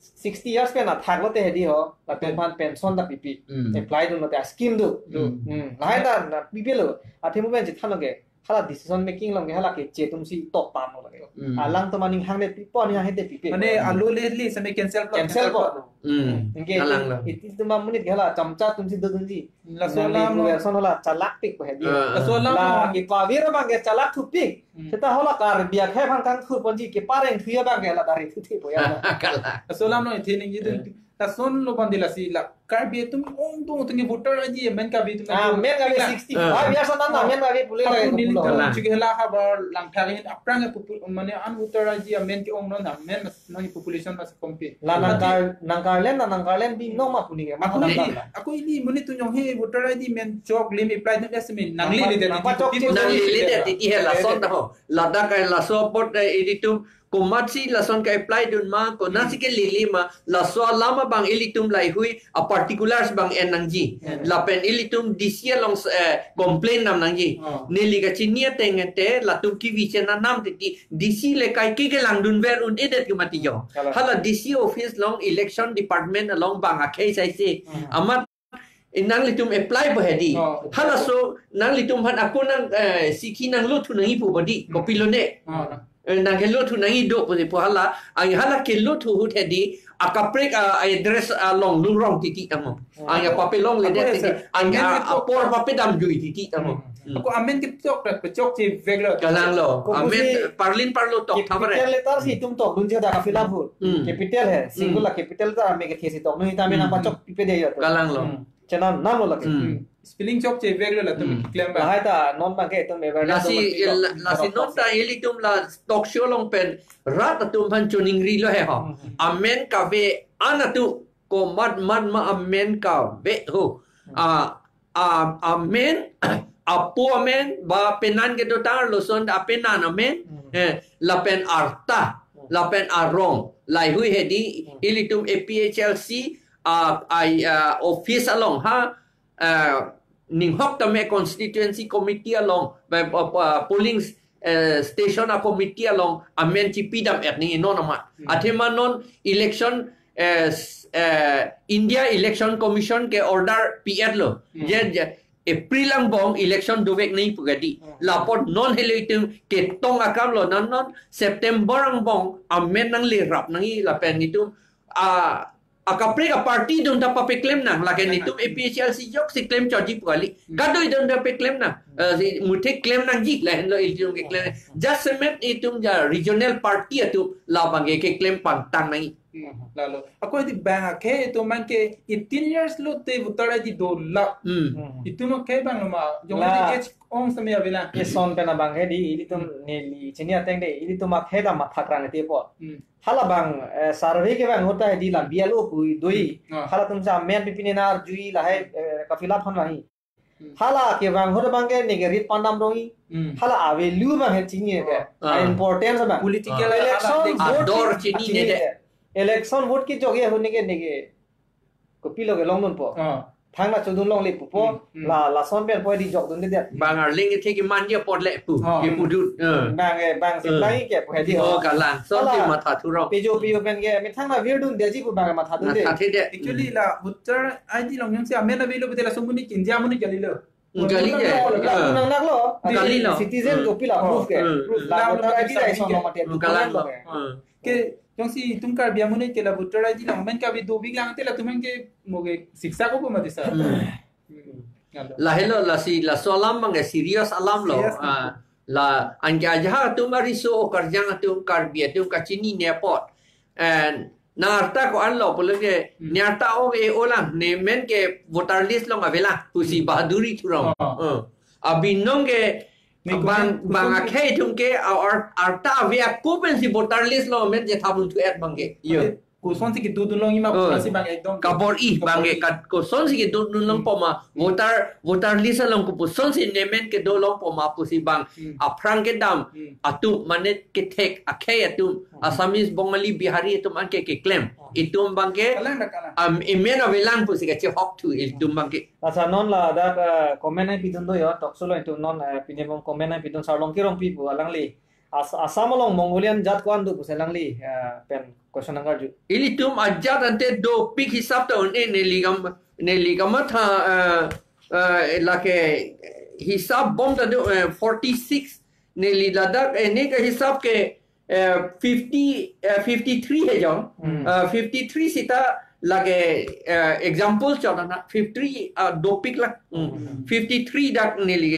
Sixty years pen athak lote hedi ho, latum, hmm, aphan pension ta pipi. Hmm. Apply dunlote a-scheme do. Do. Hmm. Hmm. Lahai ta na pipi lo. Athe mo pen chethan lo ke. Hala decision making along ke hala keche atum si top tam lo ke. Hmm. Alangtum aning hangde pipo, aning hangde pipi. Mane, hmm, alo le le seme cancel po. Cancel po. Hmm. Anke kalang lo. Iti atum amonit ke hala chamcha atum si dodunji. Laso alam lo. Person hala chalakpik pu hedi. Ah. Laso alam lo. La kepavir abang ke chalakthu pik. Hmm. Seta hala Karbi akhei aphan kangthur ponji kepareng thu abang ke hala dari thu thi po ya. Kalang. Laso alam lo ithi ningje dun. Hmm. Lason lo bandi lasi la Karbi atum ongdung atum ke voter I D amen Karbi atum. Ah, amen Karbi sixty-five years anta, ah, amen Karbi pule la. Ako neli pulo. Kalang. Chike hala habar Langthak in aphrang ke popu-, mane an voter I D amen ke-ong non amen nang population mas kompe. La nangkar, nangkarlen, na nangkarlen binong ma pu ne ke. Ako ini, ako ini monit atum jong he voter I D amen chok lim apply dun seme nanglele det. Nangpachok titi, nanglele det titi he lason ta ho. Ladak ke laso apot, eh, ilitum komatsi lason ke-apply dun ma, konatsi kelele ma, laso alam abang ilitum laheihui a-particulars abang en nangji. Hmm. Lapen ilitum D C along, eh, complain nam nangji. Oh. Neli kachini ateng ente, latum kivi chenam titi, D C le kaike kelang dunver un-edet ke mati jo. Kalang. Hala D C office along election department along bang akhei saise. Hmm. Amat, eh, nanglitum apply pu hedi. Oh. Halaso nanglitum aphan ako nang, eh, sikhi nanglo thu nangji pu pu di. Hmm. Kopilo ne. Oh. Eh, nangkelo thu nangji do pu di pu hala. Ang hala kelo thu ahut hedi. Akaprek, ah, address, ah, along lungrong titi tamo. Oh. Ang pape longledet titi. Ako, sir. Ang, amen ah, ketok apor pape damjui titi tamo. Hmm. Hmm. Ako amen ketok dak pechokche vek lo. Kalang lo. Ko amen pusi parlin parlo tok tha pare. Capital letter si itum tok dunji dak ka-fill up ahut. Hmm. Capital he, hmm, singular capital ta amen kethe si tok. Nung ita amen, hmm, nangpachok pipe de ya to. Kalang lo. Hmm. Chenam nam lo lake. Hmm. Hmm. Spelling chokche vek lo latum, hmm, keklem abang. Lahai ta non abang ke itum awareness, lasi, lo mati lo. La, lasi non ta ilitum la talk show along pen rat atum aphan choningri lo he ho. Hmm. Amen kave-an atum komat mat ma amen kave ho. Hmm. A, a, amen, apo amen, ba penan kedo tanglo lason apenan amen, hmm, eh, lapen arta. lapen arong, laheihui hedi, ilitum A P H L C, ah, ai, ah, office along ha, ah, ninghok tame constituency committee along, ba, ba, ba, polling, eh, station a committee along amen chipidam-et nangji non amat. Hmm. Athema non election, eh, s-, eh, India Election Commission ke order pi-etlo. Hmm. Je, je, April angbong election dovek nangji pu kedi. Hmm. Lapot non helo itum ketong akam lo, non non September angbong amen nanglerap nangji lapen itum, ah, akaprek a-party atum ta papeklem nang, lake nelitum A P H L C ajoksi klem chotji pu kali. Hmm. Kadokave atum ta peklem nang. Hmm. Eh, si muthe klem nangji, lahenlo itum keklem. Hmm. Jasemet itum ja regional party atum labang ke keklem pangtang nangji. Hmm. Lalo. Ako di bang akhei atum abang ke eighteen years lote voter I D dolap. Hmm. Hmm. Itum akhei abang lo ma. Jong la. Age ong sami avela. Eson pen abang ke di, ilitum Hmm. neli chini ateng de, ilitum akhei ta matha krang ete po. Hmm. Hala abang, eh, survey kevang ahut ta di la B L O pu do-i. Hmm. Ah. Halatum sa amen pipine nang arju-i lahai, eh, ka-fill up aphan vang-i. Hmm. Hala kevang ahut abang ke neke rit pandam dong-i. Hmm. Hala a-value abang he chini ke. Ah. A-importance abang. Political Ah. election hala vote ador ke chini chini nede. ke. Election vote kejok ahut neke, neke kopilo kelongdunpo. Ah. Thangta chodun longle pupo, Hmm, hmm. la, lason pen po di jokdunde det. Bang arleng kethe kemanji apot le pu, Oh. kepudun. Eh. Bang, eh, bang si Eh. bang ke pu hedi Oh, ho. Kalang. Son Hala. si matha thurong. Pejo, pejo pen ke, methang na virdunde ji pu bang matha dunde. Matha thedet. Actually, Hmm. la voter I D along jongsi amen avelo pute laso amonit kinja amonit kalilo. Hmm, kali Voter de. Nang lo, Ah. nang lo. Kalilo. Citizen Hmm. ko pila Oh. proof ke. Hmm. Proof. La La voter I D voter I D la ison ke. lo mate Hmm, document kalang lo lo. ke. Hmm. Ke, jongsi itum Karbi amonit ke la voter I D along amen kave dovek lang te latum abang ke mo ke siksa ko mati sa. Hmm. Hmm. Lalo. Lahelo lasi laso alam abang ke serious alam lo. Serious Ah, lo. La anke ajahak atum ariso o karjang atum Karbi atum kachinine apot. And nang arta ko-an lo pulo ke Hmm. ne arta o ke o lang ne amen ke voter list along avelang pusi Hmm. bahaduri thurong. Oh. Eh. Abinong ke Ne bang, kopi bang koson akhei atum ke, ar-, arta ave ako pensi voter list along amen chetha punthu-et abang ke. Yo. Ade, kosonsi kedodun longji ma Oh. pusi bang ekdom. Kabor-i bang ke Kabor-i. kat-, kosonsi kedodun longpo ma. Hmm. Voter, voter list along kopusonsi ne amen kedo longpo ma pusi bang. Hmm. Aphrang kedam Hmm. atum mane kethek akhei atum. Hmm. Assamese, Bongali, Bihari atum anke keklem. Hmm. Itum abang ke Kalang dak kalang. am, amen avelang pusi kachehok thu itum abang ke. Asa non ladak, eh, comment nangpidun do yo, talk show along itum non, eh, pine bom comment nangpidun Sarlongki Rongpi pu alangli. As-, Assam along Mongolian jat ko-an do pusi alangli, eh, pen question nangkarju. Ilitum ajat ante dopik hisap ta un-e neli kam, neli kamatha, eh, eh, lake hisap bom ta do, eh, forty-six neli ladak, eh, ne ke hisap ke eh, fifty, eh, fifty-three he jong. Hmm. Eh, fifty-three sita lake, eh, example chot na, fifty-three, ah, dopik la. Hmm. Hmm. Fifty-three dak neli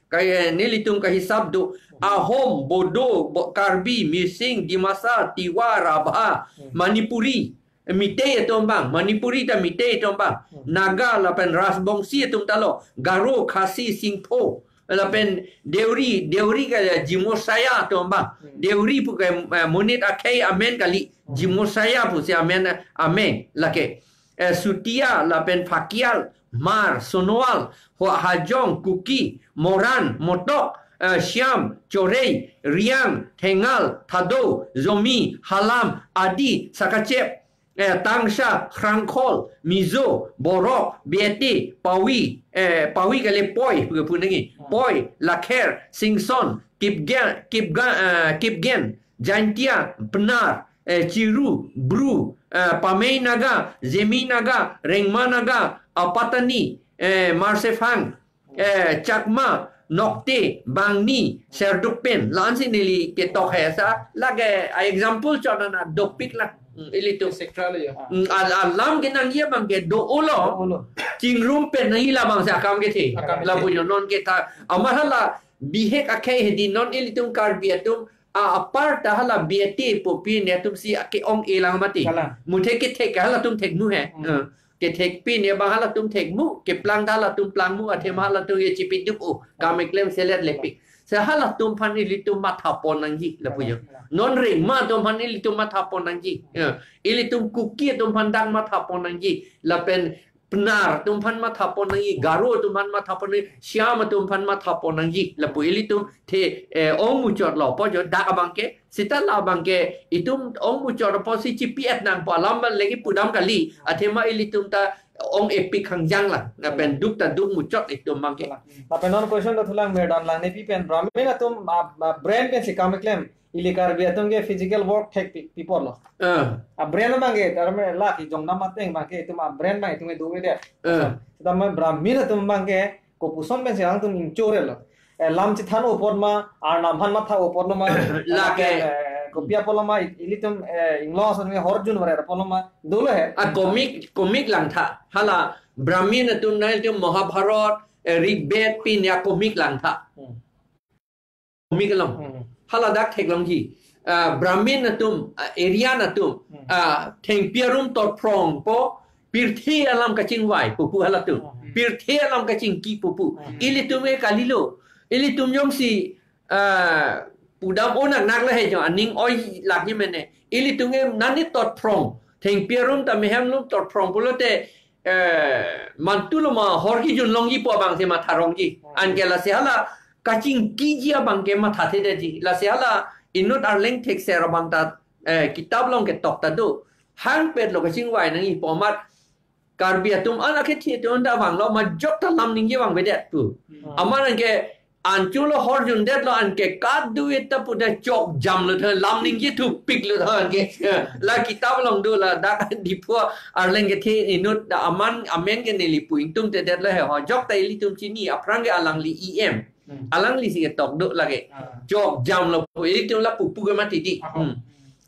kaya nelitum kahisap do. Ahom, Bodo, Bo-, Karbi, Mising, Dimasa, Tiwa, Rabha, Hmm. Manipuri, Meitei atum abang, Manipuri ta Meitei atum abang, Hmm. Naga lapen Rajbongsi atum ta lo, Garo, Khasi, Singpho, lapen Deuri, Deuri ke Jimosaya atum abang. Hmm. Deuri pu ke, eh, monit akhei amen kali. Hmm. Jimosaya pusi amen, amen lake. Eh, Sutia lapen Phakial, Hmar, Sonowal, Ho-, Hajong, Kuki, Moran, Motok, eh, Shyam, Chorei, Riang, Thengal, Thado, Zomi, Halam, Adi, Sakachep, eh, Tangsha, Khrangkhol, Mizo, Borok, Biate, Pawi, eh, Pawi kali Poi, pu nangji. Hmm. Poi, Lakher, Singson, Kipgen, Kipga-, eh, Kipgen, Jaintia, Pnar, eh, Chiru, Bru, eh, Pamei Naga, Zemi Naga, Rengma Naga, Apatani, eh, Marsephang, eh, Chakma, Nokte, Bangni, Serduk pen, la-ansi neli ketok he sa, lake, ah, example chot na dopik la. Hmm, ilitum. Et cetera le ya. Hmm, al-, alam kenangji abang ke do-o lo. Do-o lo. Chingrum pen nangji labang si akam kethe. Akam kethe. Lapu yo non ke ta. Amat hala bihek akhei hedi non ilitum Karbi atum. A, apar ta hala Biate pu pi netum si ake-ong-e lang mati. Kalang. Muthe kethek ke halatum thekmu he. Hmm. Eh. Kethek pi ne abang halatum thekmu, keplang ta halatum plangmu, athema halatum ye chipidup-o, kam keklem selet lepik. Si halatum aphan ilitum mathapon nangji, lapu yo. Non Rengma atum aphan ilitum mathapon nangji. Ya. Ilitum Kuki atum aphan dak mathapon nangji. Lapen Pnar atum aphan matha pon nangji, Garo atum aphan matha pon nangji, Shyam atum aphan matha pon nangji. Lapu ilitum the, eh, ong muchot lo pu jo dak abang ke, seta la abang ke, itum ong muchot apotsi chipi-et nangpo alam abang legi pudam kali. Athema ilitum ta ong-epik hangjang lang. Lapen duk ta duk muchot itum abang ke. Lapen non question ta thulang Merdan Langnepi pen Brahmin atum, ah, ah, brain pensi kam keklem. Ili Karbi atum ke physical work thek pi, pi apotlo. Eh. A brain abang ke, tarmane la kejong nam ateng abang ke, itum a brain abang itum ke do ke dia. Eh. Seta ma Brahmin atum abang ke, kopuson pensi alangtum ingchorelo. Eh, lam chethan-o apot ma, Arnam aphan matha-o apotlo ma, la ke, eh, kopi apotlo ma, i-, ilitum, eh, inglong ason ke horjun varet apotlo ma, dolo he. A komik, komik langtha. Hala Brahmin atum nangtum Mahabharat, eh, Rig Ved pen ya komik langtha. Hmm. Komik along. Hmm. Hala dak theklongji. Ah, Brahmin atum, ah, Aryan atum, Hmm. ah, thengpi arum torphrongpo, pirthe alam kachingvai pu pu halatum. Hmm. Pirthe alam kachingki pu pu. Hmm. Ilitum ke kalilo. Ilitum jongsi, ah, pudam onak nak le he jo, aning oi lakji mene. Ilitum ke nani torphrong. Thengpi arum ta mehem lum torphrong pulote, eh, mantu lo ma hor kejun longji pu abangsi matha rongji. Hmm. Anke lasi hala kachingkiji abang ke mathathedetji. Lasi hala inut arleng thekser abang ta, eh, kitap along ketok ta do. Hangpet lo kachingvai nangji pu amat Karbi atum an akethe atum ta vanglo ma jok ta lam ningje vangvedet pu. Hmm. Amat anke ancholo horjundetlo anke kadokave ta pu ta chokjamlo tha lam ningje thupiklo tha anke. La kitap along do la dak Diphu arleng kethe inut ta aman amen ke neli pu ingtungtedetlo he ho jok ta ilitum chini aphrang ke alangli E M. Hmm. Alanglisi ketok do lake. Ah. Jokjamlo pu ilitum la pu pu ke mati di. Ah. Hmm.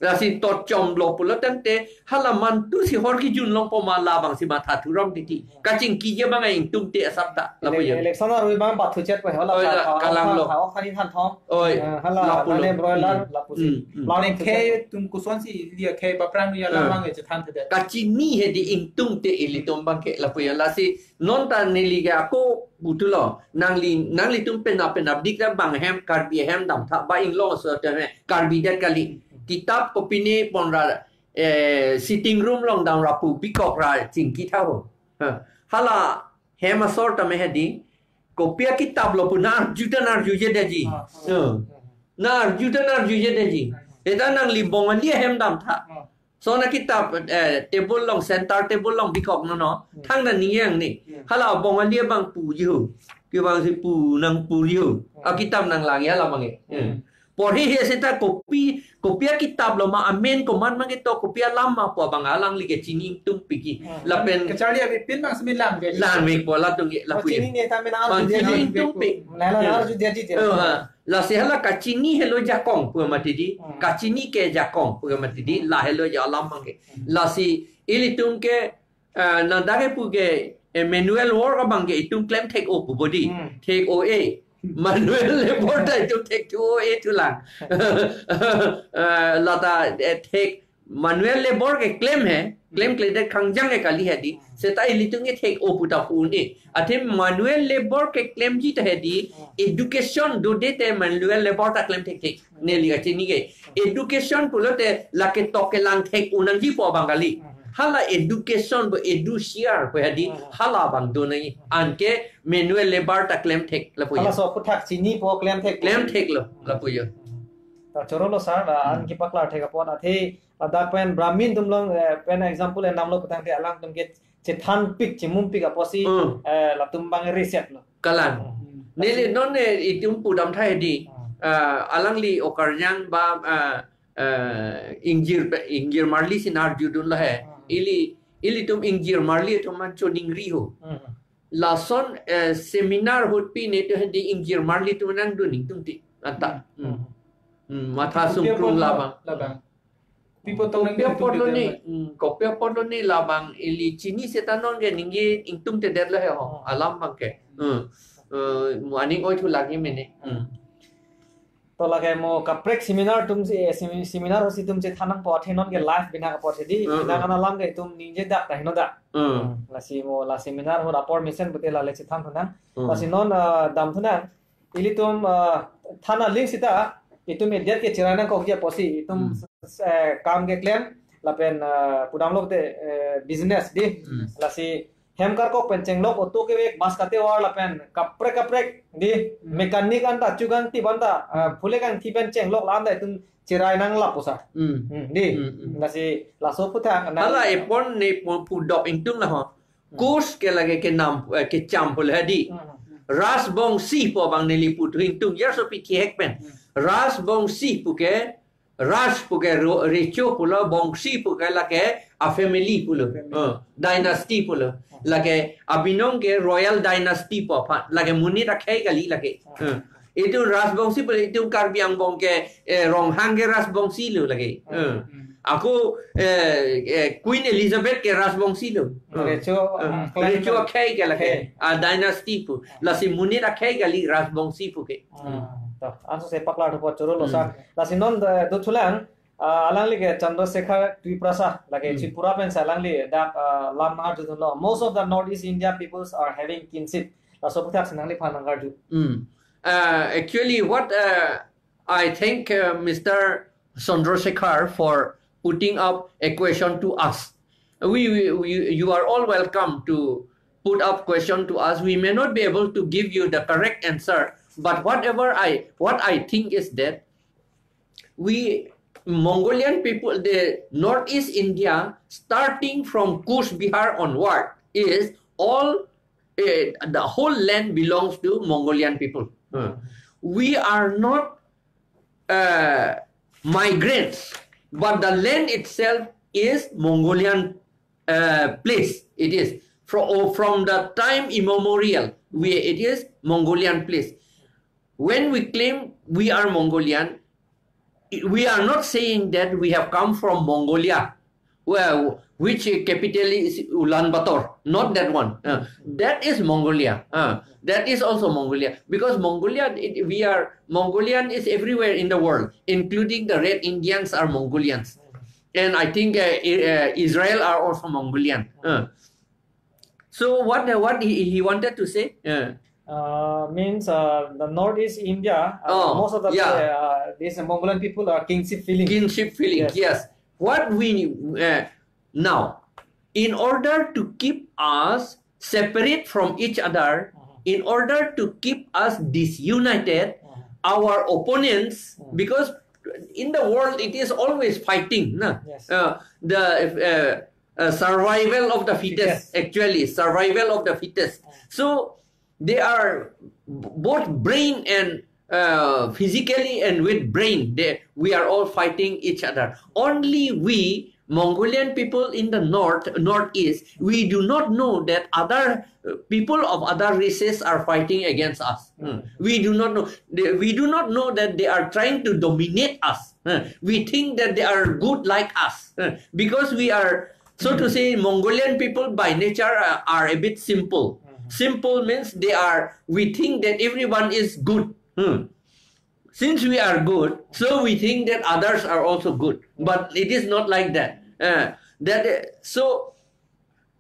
Lasi torchomlo pulo tangte hala mantusi hor kejun longpo ma labangsi matha thuram titi. Kachingkiji abang ingtungte asap ta. Lapu Ele-, ya. Election arui abang pathu chet po hala Oi, la, kalang lo. Kha, kha, kha, kha, kha, Oi, eh, hala, lapu lo. Nane broiler, Hmm. lapusi. Hmm, hmm. Lapu Nang chet. Khei atum kosonsi dia khei bapran ya Eh. labang ya chethanthedet. Kachini hedi ingtungte ilitum abang ke lapu ya lasi non ta neli ke ako butulo. Nangli, nanglitum penap penap dik ta bang hem Karbi hem damtha ba inglong aso te hem Karbi det kali. Kitap kopine ponra eh, sitting room along damra pu bikok ra chingki tha ho. Ha. Hala hem asor tame hedi. Kopi akitap lo pu na arju ta na arjujedetji. Ah. Eh. Na arju ta na arjujedetji. Eta nangli Bongali hem damtha. Ah. Lason akitap, eh, table along, center table along bikok no no. Hmm. Thang na niyang ni. Hmm. Hala Bongali abang puji ho. Kevangsi pu nangpuji ho. Hmm. Akitap nanglangji hala abang ke. Hmm. Hmm. Porhi he seta kopi, kopi akitap lo ma amen komat ma ketok kopi alam ma pu abang alangli ke chini ingtungpikji. Hmm. Lapen Kacharli abi pin bang semi lang ke. Lang me pu latum ke Oh, lapu chini ye. Ne ta men Bang arju dia chini ji. ingtungpik. Nana Hmm. arju dia ji dia. Oh, ha. Lasi hala kachini helo jakong pu mati di. Hmm. Kachini ke jakong pu mati di. Hmm. La helo ja alam abang ke. Hmm. Lasi ilitum ke, eh, na dak ke pu ke, eh, manual work abang ke itum klem thek-o pu bodi. Hmm. Thek-o e. Manual labor ta itum thekthu-o e thulang. Eh, lata, eh, thek manual labor keklem he, klem kledet khangjang ke kali hedi. Seta ilitum ke thek-o pu ta pu un-e. Athe manual labor keklemji ta hedi, education dodete manual labor ta klem thekthek. Neli kachini ke. Education pulote la ketok kelang thek-o nangji pu abang kali. Hala education bo edu share pu hedi, hala abang do nangji. Anke manual labor ta klem thek lapu Hala ya. So aphuthak chini pu klem thek. Klem theklo lapu ya. Ta chorolo sir, la an Hmm. kepaklar thek apot athe ladak pen Brahmin atum along, eh, pen example enamlo pu tangte alangtum ke chethanpik chemumpik apotsi, Hmm. eh, latum abang reset lo. Kalang. Hmm. Neli non ne itum pudam tha hedi. Hmm. Ah, alangli okarjang ba, ah, ah, ingjir pe, ingjir marli si na arjudun lo he. Hmm. Ili, ilitum ingjir marli atum man choningri ho. Hmm. Lason, eh, seminar ahut pine to hedi ingjir marli atum nangdun ingtungte. Anta. Hmm. Hmm. Hmm, matha Kopi apot sungkrung lo labang. labang. Kopi apot tong Kopi nang apot lo ingtungte ni, dei. Hmm, kopi apot lo ni labang ili chini seta non ke ningje ingtungtedetlo he ho. Hmm. Alam abang ke. Hmm. Eh, mo aning oi thu lagi mene. Hmm. To lake mo kaprek seminar atum si, eh, semi-, seminar ahutsi itum chethan nangpo athe non ke live bina apot hedi, Hmm, bina hmm. kana alam ke itum ningjedak ta heno dak. Hmm. Hmm. Lasi mo la seminar ahut apor mesen pute la le chethan thunang. Hmm. Lasi non, ah, dam thunang. Ilitum, ah, than aling seta, itum idet ke cherai nangkokji apotsi, itum Hmm. s-, s-, eh, kam keklem, lapen, ah, pudamlo pute, eh, business dei. Hmm. Lasi hem karkok pen chenglok, auto kevek, bus katevar lapen kaprek kaprek di, mechanic anta, chugangtip anta, ah, phule kangthi pen chenglok la anta itum cherai nang lapusa. Hmm. Hmm, di. Hmm, hmm. Lasi laso aphuthak na. Hala epon ne pu- pudok ingtung la ho. Kurs ke lake kenam, eh, kecham pule di. Hmm. Rajbongshi pu abang neli puthu ingtung, ya so pi kihek pen. Hmm. Rajbongshi pu ke, Raj pu ke ro- recho pulo, bongshi pu ke lake a family pulo. Family. Eh, dynasty pulo. Lake abinong ke royal dynasty pu aphan. Lake monit akhei kali lake. Eh. Itum Rajbongshi pulo, itum Karbi Anglong ke, eh, Ronghang ke Rajbongshi lo lake. Eh. Hmm. Ako, eh, eh, Queen Elizabeth ke Rajbongshi lo. Recho, Eh, ah, clan Recho lo. Akhei ke lake. Akhei. A dynasty pu. Lasi monit akhei kali Rajbongshi pu ke. Ah, to, anso se paklar thupo choro lo sa. Hmm. Lasi non, eh, dothulang, ah, alangli ke Chandrasekhar Tiprasa, lake Hmm. Tripura pensi alangli dak, ah, lam nangkarjudunlo. Most of the Northeast India peoples are having kinship. Laso aphuthak si nangliphan nangkarju. Hmm. Uh, actually, what, uh, I thank, uh, Mister Chandrasekhar for putting up a question to us. We, we, we, you are all welcome to put up question to us. We may not be able to give you the correct answer, but whatever I, what I think is that we Mongolian people, the Northeast India, starting from Cooch Behar onward, is all, eh, the whole land belongs to Mongolian people. Uh, we are not, uh, migrants, but the land itself is Mongolian, uh, place. It is from, from the time immemorial, we, it is Mongolian place. When we claim we are Mongolian, we are not saying that we have come from Mongolia, well, which capital is Ulaanbaatar, not that one. Uh, that is Mongolia. Uh, that is also Mongolia. Because Mongolia, it, we are, Mongolian is everywhere in the world, including the Red Indians are Mongolians. And I think, uh, I- uh, Israel are also Mongolian. Uh. So what, what he, he wanted to say? Uh. Uh, means, uh, the Northeast India, uh, Oh, most of the yeah. uh, these Mongolian people are kinship feeling. Kinship feeling, Yes. yes. What we, uh, now, in order to keep us separate from each other, Mhm. in order to keep us disunited, Mhm. our opponents, Mhm. because in the world it is always fighting, na? Yes. Uh, the, uh, uh, survival of the fittest, Fittest. actually, survival of the fittest. Mhm. So, they are b- both brain and, uh, physically and with brain, they, we are all fighting each other. Only we Mongolian people in the north, northeast, we do not know that other, uh, people of other races are fighting against us. Hmm. We do not know. They, we do not know that they are trying to dominate us. Hmm. We think that they are good like us. Hmm. Because we are, so to say, Mongolian people by nature are, are a bit simple. Mhm. Simple means they are, we think that everyone is good. Hmm. Since we are good, so we think that others are also good. But it is not like that. Uh, that, uh, so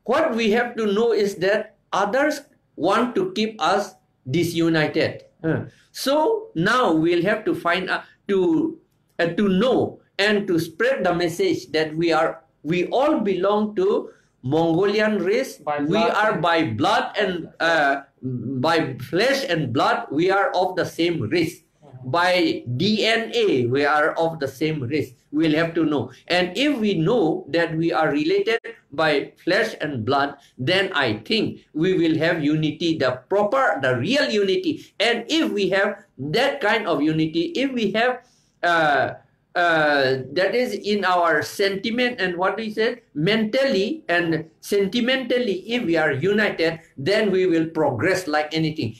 what we have to know is that others want to keep us disunited. Uh, so now we'll have to find out, to, uh, to know and to spread the message that we are, we all belong to Mongolian race. By We blood are and by blood and, uh, by flesh and blood, we are of the same race. Mhm. By D N A, we are of the same race. We'll have to know. And if we know that we are related by flesh and blood, then I think we will have unity, the proper, the real unity. And if we have that kind of unity, if we have, uh, uh, that is in our sentiment and what we said, mentally and sentimentally, if we are united, then we will progress like anything.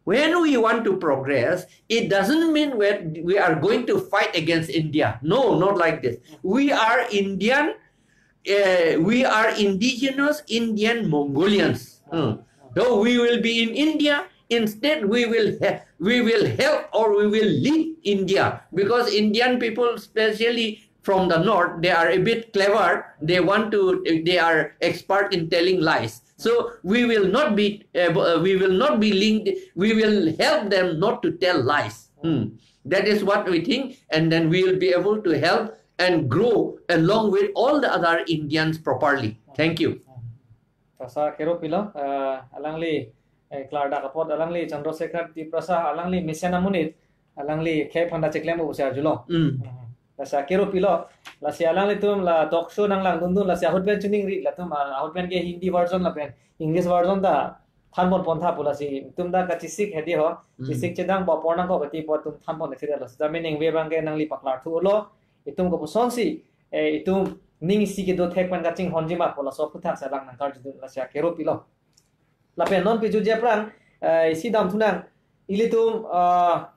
When we want to progress, it doesn't mean that we are going to fight against India. No, not like this. We are Indian, uh, we are indigenous Indian Mongolians. Hmm. So we will be in India. Instead, we will he- we will help or we will lead India, because Indian people, especially from the north, they are a bit clever. They want to. They are expert in telling lies. So we will not be able, uh, we will not be linked. We will help them not to tell lies. Hmm. That is what we think, and then we will be able to help and grow along with all the other Indians properly. Thank you. Lasi akero pilo, eh, alangli, eh, klardak apot alangli Chandrasekhar Tiprasa alangli mesen amonit, alangli khei aphanta cheklem pusi arjulong. Hmm. Hmm. Lasi akero pilo, lasi alanglitum la talk show nanglangdundun, lasi ahut pen choningri, latum, ah, ahut pen ke Hindi version lapen English version ta thanpon pontha pu, lasi itum ta kachesik hedi ho, Hmm. chesik chedang bapor nangkok kati apot itum thanpon thekthedetlo. Sitame ningve abang ke nangli paklar thulo, itum kopusonsi, eh, itum ning isi kedo thek pen kachinghonji ma pu laso aphuthak si alang nangkarjudun, lasi akero pilo. Lapen non piju je aphrang, eh, isi damthunang, ilitum, ah,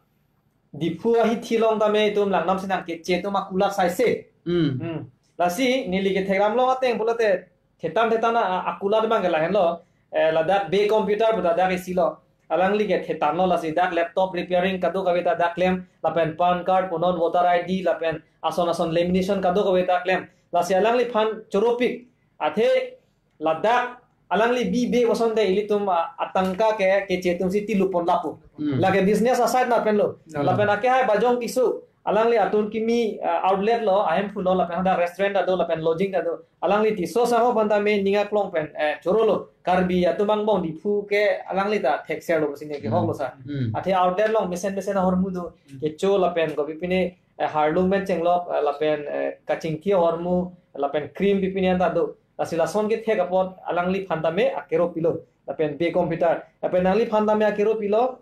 Diphu ahithi along tame itum langnam sinang, keche atum akulat saise. Hmm. Hmm. Lasi neli kethekdam long ateng pulote thetan thetan a, a, akulat abang ke lahenlo. Eh, ladak Bey Computer puta dak isi lo. Alangli ke thetanlo, lasi dak laptop repairing kadokave ta dak klem, lapen PAN card, punon voter I D, lapen ason ason lamination kadokave ta klem. Lasi alangliphan choropik. Athe ladak alangli bibe kosonte ilitum, ah, atangka ke keche atumsi tilupon lapu. Hmm. Lake business aside na penlo. Hmm. Lapen akehai Bajong Tisso, alangli atur kimi, ah, outlet lo, ahem phulo, lapen hadak restaurant ta do, lapen lodging ta do. Alangli Tisso sangho aphanta me ning aklong pen, eh, chorolo. Karbi atum angbong Diphu ke alangli ta thekserlo pusi neke Hmm. hoklo sa. Hmm. Athe outlet along mesen mesen ahormu do. Hmm. Kecho lapen kopipine, eh, harlung pen chenglok, eh, lapen, eh, kachingki ahormu, lapen cream pipine anta do. Lasi lason kethek apot alangliphan tame akero pilo. Lapen Bey Computer. Lapen nangliphan tame akero pilo.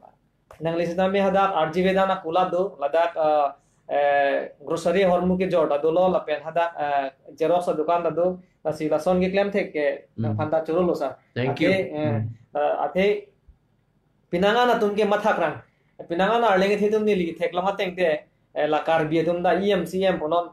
Nangli sitame hadak R G Vedan akulat do. Ladak, ah, eh, grocery ahormu kejor ta dolo. Lapen hadak, eh, xerox adukan ta do. Lasi lason keklem thek ke Hmm. nangphan ta chorolo sa. Thank Athe, you. eh, Hmm. eh, athe pinangan atum ke mathakrang. Pinangan arleng athe atum neli theklong ateng te, eh, la Karbi atum ta E M C M punon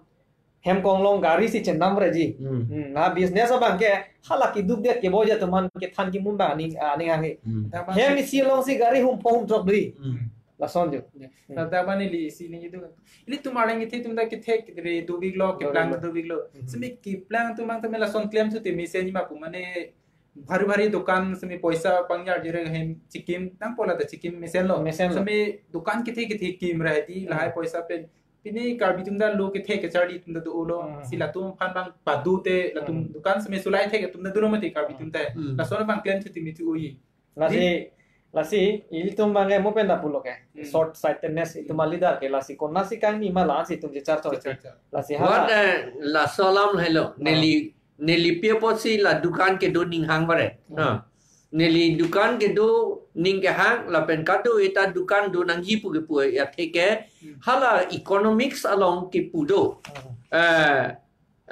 hem konglong gari si chenam reji. Hmm. Hmm, na business abang ke hala kedukdet keboja atum an kethan kimum abang aning, ah, aning hanghe. Hmm. Hem isi alongsi gari hum pho hum throk dui. Hmm. Lason jo. Ya. Hmm. Tata bani li isi ning itum. Ilitum arleng kethe atum ta kethek re dovik lo, Dovik keplang lo. dovik lo. Hmm. Simi keplang atum abang tame lason klem thu te mesen ma pu mane bhari bhari dukan simi poisa pangyar jireng hem chikim nangpo, lata chikim mesenlo. Mesenlo. Simi dukan kethe kethe kim ra di Hmm. lahai poisa pen. Pini Karbi atum ta lo kethe kecharli atum ta dolo. Hmm. Si latum aphan abang padu te latum Hmm. dukan simi sulai thek atum ta dolo mati Karbi atum ta. Hmm. Lason abang klem thu te mithu oi. Lasi, Di? lasi ilitum abang ke mo pen ta pulo ke. Hmm. Short sightedness itum Hmm. a leader ke, lasi konatsi kangni ma la-ansi itum chechar chor. Chechar chor. Lasi What, hala eh, laso alam helo. Ah. Neli Neli pi apotsi la dukan kedo ning hang bare. Hmm. Ha. Neli dukan kedo ning kehang lapen kado eta dukan do nangji pu kepu athe ke Hmm. hala economics along kepu do. Hmm. Eh,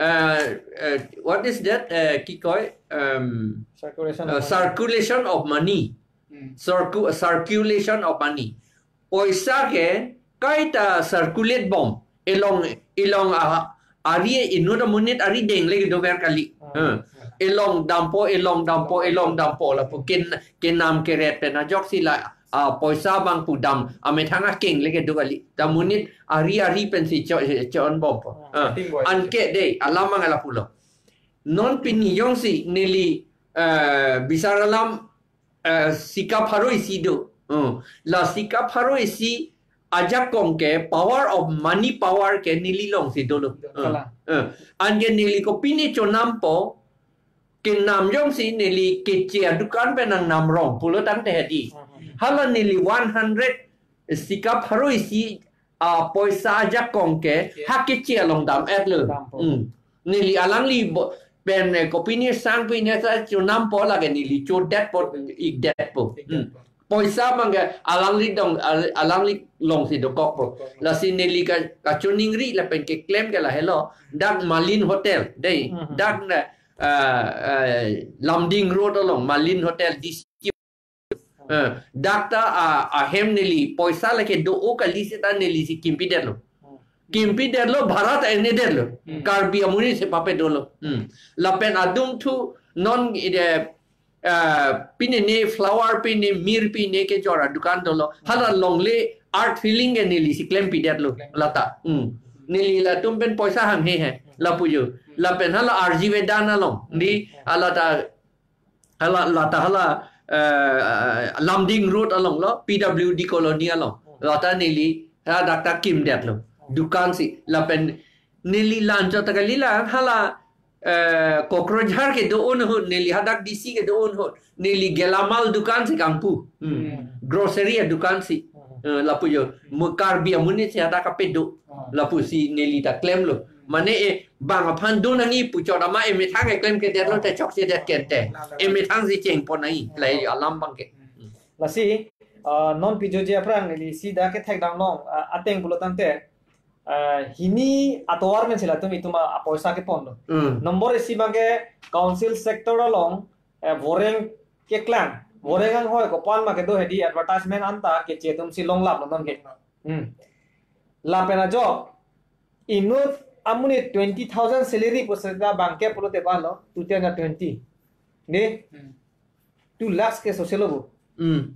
eh, eh, what is that? Eh, ki koi? Um, Circulation uh, of money. Circulation of money. Hmm. Circu-, circulation of money. Poisa ke kaita circulate bom. Elong, elong a, ari inut amonit ari deng lagi dover kali. Ah. Eh. Elong dampo, elong dampo, elong dampo lapu ken, kenam keret pen ajoksi la, ah, poisa abang pudam. Amethang akeng lagi do kali. Ta monit ari ari pensi cho, cho-on bompo. Ah, Eh. Anke dei, alam abang lapulo. Non pini jongsi neli, eh, bisar alam eh, sika pharo isi do. Hmm. La sika pharo isi ajakong ke power of money power ke neli alongsi dolo. Hmm. Kalang. Hmm. Anke neli kopine chonampo, kenam jongsi neli keche adukan pen nangnam rong pulo tangte hedi. Hmm. Hala neli one hundred sika pharo isi a poisa ajakong ke, Yes. ha keche along dam-etlo. Dampo. Hmm. Neli alangli bo-, pen, eh, kopine sang pine sa chonampo lake neli chodetpo, ikdetpo. Hmm. Ikdetpo. Poisa abang ke alangli dong, al-, alangli alongsi dokokpo. Dokokpo. Lasi neli ka, kachoningri lapen keklem ke lahelo. Dak Malin Hotel, dei. Mhm. Dak na, ah, ah, Lumding Road along Malin Hotel, D C Eh, dak ta, ah, ahem neli poisa lake do-o kali seta neli si kimpidetlo. Hmm. Kimpidetlo, bhara ta enedetlo. Hmm. Karbi amonit si pape dolo. Hmm. Lapen adung thu non ide, ah, pine ne flower pine mir pine kejor adukan dolo. Hala longle art feeling ke neli si klempidetlo. Klem. Lata. Hmm. Neli latum pen poisa hanghe he. Lapu jo. Lapen hala R G Vedan along. Di Hmm. hala ta hala, lata hala, eh, Lumding Road along lo, P W D Colony along. Lata neli, ha dak ta kimdetlo. Dukan si, lapen neli lancho ta kali la, hala, eh, Kokrajhar kedo-an ahut, neli hadak D C kedo-an ahut, neli gelamal dukan si kangpu. Hmm. Hmm. Grocery adukan si. Hmm. Eh, lapu jo. Mo Karbi amonit si hadak kapedo. Hmm. Lapusi neli ta klemlo. Mane, eh, bang aphan do nangji pu chot amat emethang keklem kedetlo te chokchedet kente. Emethang si chengpon nangji. Lahei alam abangke. Lasi, ah, non pejutji aphrang neli si dak kethekdam long, ah, ateng pulo tangte, ah, hini atovar pen si latum itum a, apoisa keponlo. Hmm. Nombor isi abangke council sector along, eh, voreng keklang. Voreng anghoi kopan ma kedo hedi advertisement anta keche atum si longlaplo non ke. Hmm. Lapen ajok, inut amonit twenty thousand salary pu seta abangke pulote vanlo, two ten na twenty. Ne? Hmm. Two lakhs ke soselo bu. Hmm.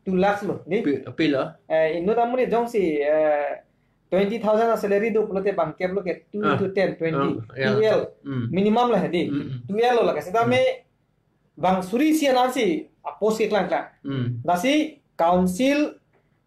Two lakhs lo, ne? Pi, pilo? Eh, inut amonit jongsi, eh, twenty thousand a salary do pulote abangke pulo ke two Ah. into ten, twenty. Ah, yeah. Two L. Hmm. Minimum lo hedi. Hmm. Two L lo lake. Seta Hmm. me bang suri isi anat si apost keklangklang. Hmm. Lasi council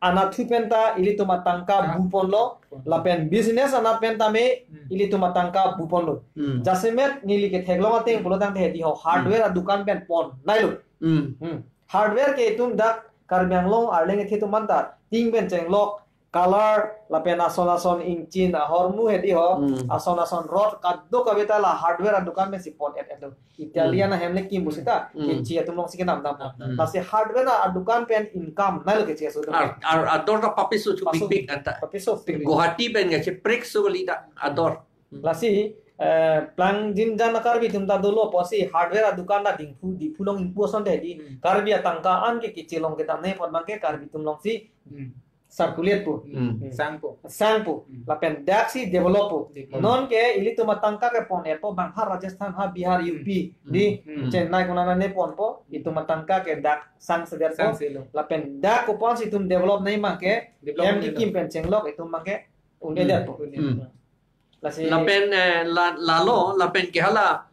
anatthu penta ilitum atangka Ah. buponlo, lapen business anat penta me Hmm. ilitum atangka buponlo. Hmm. Jasemet neli ketheklong ateng pulo tangte hedi ho hardware Hmm. adukan pen pon nailo. Hmm. Hmm. Hardware ke itum dak Karbi Anglong arleng ethe atum anta, tin pen chenglok, color, lapen ason ason ingchin ahormu hedi ho, Hmm. ason ason rod kadokave ta la hardware adukan pen si pon-et-et lo. Italian Hmm. ahem le kim bu seta, Hmm. keche atum along si kenamdam. Hmm. Lasi hardware adukan pen income nailo keche aso atum. Ar, ar, ador ta papiso chupikpik anta. Papiso pik. Guwahati pen kacheprek so kali ta ador. Hmm. Lasi, eh, plang jimjan a Karbi atum ta dolo pusi hardware adukan ta Diphu, Diphu along ingpu asonte hedi. Hmm. Karbi atangka an ke keche along kedam nangji apot abangke Karbi atum along si Hmm. circulate po. Hmm. Hmm. Sangpo. Sangpo. Hmm. Lapen dak si develop po. Develop. Non ke ilitum atangka kepon-etpo abang ha Rajasthan, ha Bihar, Hmm. U P, Hmm. di Hmm. Chennai konat ne ponpo, itum atangka ke dak sangsedet po. Sangselo. Lapen dak kopan si itum develop nangji abangke, Develop hem nangji kekim pen chenglok itum abangke un-edetpo. Hmm. Hmm. Lasi Lapen, eh, la, lalo, lapen ke hala,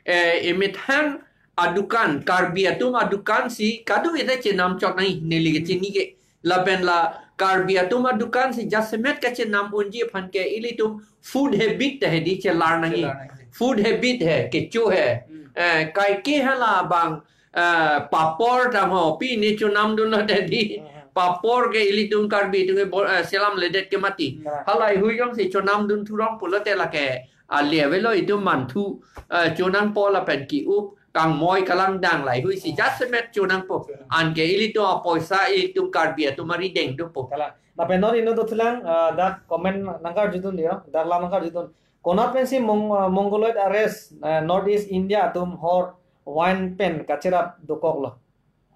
eh, emethang adukan, Karbi atum adukan si kadokave ta chenam chot nangji, neli ke Hmm. chini ke. Lapen la Karbi atum adukan si jasemet kachenam unji aphan ke ilitum food habit ta hedi chelar nangji. Chelar nangji. Food habit he, kecho he. Hmm. Eh, kaike hala abang, eh, papor tang ho, pine chonamdunlo hedi. Hmm. Papor ke ilitum Karbi atum ke bo-, eh, selamledet ke mati. Hmm. Halahei hui jongsi chonamdun thurong pulote lake, ah, le avelo itum manthu, eh, chonangpo lapen ki-up, kangmoi kalangdang lahei hui si Hmm. jasemet chonangpo. Hmm. Anke ilitum apoisa ilitum Karbi atum arideng dopo. Kalang. Lapen non inut dothulang, ah, dak comment nangkarjudun dia, dak lam nangkarjudun. Konat pensi mong-, ah, Mongoloid arrest, ah, North East India atum hor wine pen kacherap dokoklo.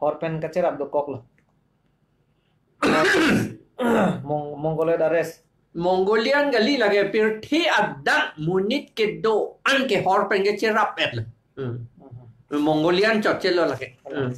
Hor pen kacherap dokoklo. Mong-, Mongoloid arrest. Mongolian kali lake, pirthe adak monit kedo-an ke hor pen kecherap-etlo. Hmm. Mhm. Mongolian chotchelo lake. Hmm.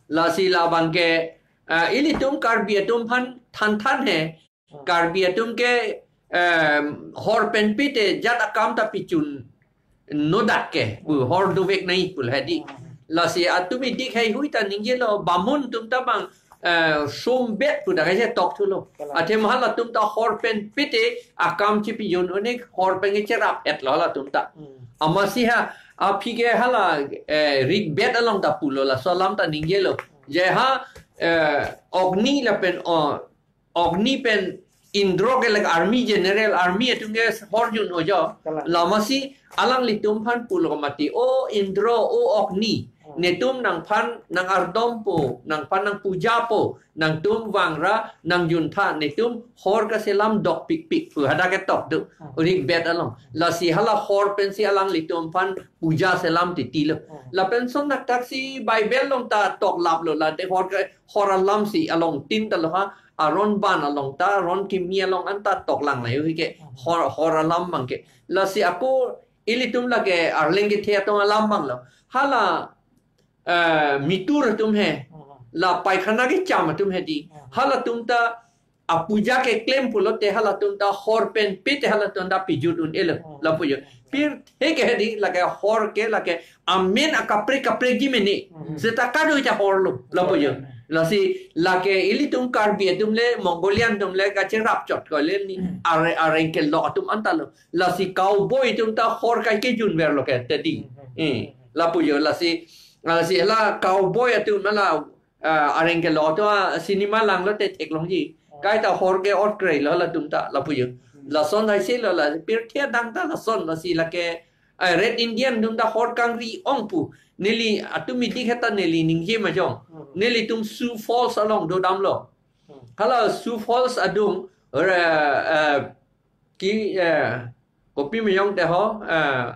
Lasi labangke, ah, ilitum Karbi atum aphan thanthan he, Hmm. Karbi atum ke, em, hor pen pite jat akam ta pichunnodak ke, pu hor dovek nangji pu hedi. Hmm. Lasi atum idik heihui ta ningjelo, bamun atum ta bang, eh, sombet pu dak aje tokthulo. Kalang. Athe mahal atum ta hor pen pite akam chipijun un-e hor pen kecherap-etlo latum ta. Hmm. Amatsi ha, aphi ke hala, eh, Rig Bed along ta pulo laso alam ta ningjelo. Je ha, eh, Agni lapen, oh, Agni pen Indro ke lake army general, army atum ke horjun ojo. Kalang. Lamatsi alanglitum aphan pulo mati, "O Indro, o Agni, Hmm. netum nangphan nang-ardompo, nangphan nangpujapo, nangtum vangra nangjuntha, netum hor kaselam dokpikpik," pu hadak ketok do. Hmm. Rig Bed along. Lasi hala hor pensi alanglitum aphan puja selam titilo. Hmm. Lapen son naktaksi Bible along ta toklaplo, late hor ke, hor alam si along tin ta lo ha, aron ban along ta, aron kimi along anta toklang lahei ke, Hmm. hor, hor alam abangke. Lasi ako ilitum lake arleng kethe atong alam abanglo. Hala, eh, mitur atum he. Hmm. La paikhana kecham atum hedi. Hmm. Halatum ta apuja keklem pulote halatum ta hor pen pite halatum ta pijut un-elo. Hmm. Lapu jo. Pirthe ke hedi lake hor ke lake amen akaprek kaprek ji meni. Hmm. Seta kado ita hor lo lapu jo. Lasi lake ilitum Karbi atum le Mongolian atum le kacherap chot ko le ni are areng kelok atum anta lo. Lasi cowboy atum ta hor kai kejun ver lo ke tedi. Hmm. Eh, lapu jo lasi lasi la cowboy atum la ah, areng kelok atum a cinema lang lote theklongji. Oh. Kaita hor ke ot krei lo latum ta lapu jo. Hmm. Lason hai si lo la pirthe adang ta lason lasi lake, ah, Red Indian atum ta hor kangri ong pu. Neli atum midi kheta neli ningje majong. Hmm. Nelitum Sioux Falls along dodam lo. Hmm. Hala Sioux Falls adung, eh, eh, ki, eh, kopi majong te ho, eh,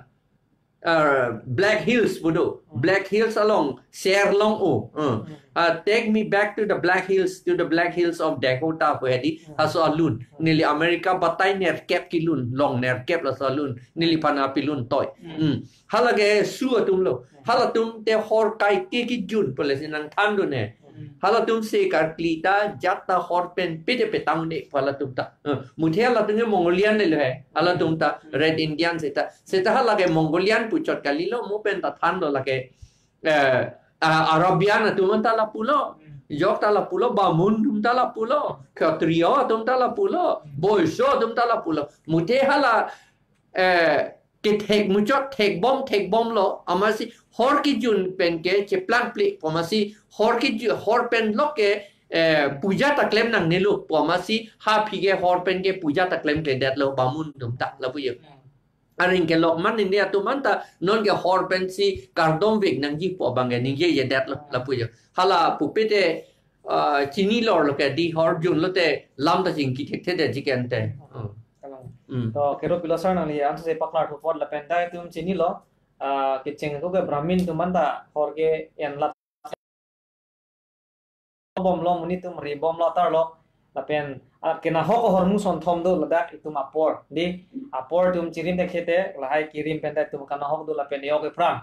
uh, Black Hills pu do. Hmm. Black Hills along ser long o. Uh. Hmm. Uh, take me back to the Black Hills, to the Black Hills of Dakota pu hedi. Hmm. Laso alun. Hmm. Neli America batai nerkep kelun, long nerkep laso alun. Neliphan apilun toi. Hmm. Hmm. Hala ke Sioux atum lo. Hmm. Halatum te hor kai ke kejun pu lasi nangthan dun he. Hmm. Halatum se karkli ta jat ta hor pen pide petang de pu halatum ta. Eh, muthe halatum ke Mongolian le lo he. Halatum ta Red Indian seta. Seta hala ke Mongolian puchot kali lo mo pen ta than lo lake, eh, ah, Arabian atum ta lapu lo. Yok ta lapu lo, Bamun atum ta lapu lo. Kshatriya atum ta lapu lo. Boisho atum ta lapu lo. Muthe hala, eh, kethek muchot thekbom thekbom lo, amatsi hor kejun pen ke cheplang ple, pu amatsi hor kejun hor pen lok ke, eh, puja ta klem nangne lo, pu amatsi ha aphi ke hor pen ke puja ta klemkledet lo Bamun atum ta lapu jo. Areng kelok man India atum anta non ke hor pensi kardom vek nangji pu abang ke ningjejedet lo lapu jo. Hala pupe te, ah, chini lor lo ke di hor jun lote lam ta chingki thekthe det ji ke ante. Oh. Kalang. Hmm. To kero pilo sir nangli ansi paklar thupot lapen dai atum chini lo, ah, kecheng ko ke Brahmin atum anta hor ke en lap bom lo, monit atum ri bom lo, tar lo lapen, ah, kenahok ahormu sonthom do ladak itum apor. Di apor atum chirim te khete lahai kirim pen dai atum kanahok do lapen e-ok epran.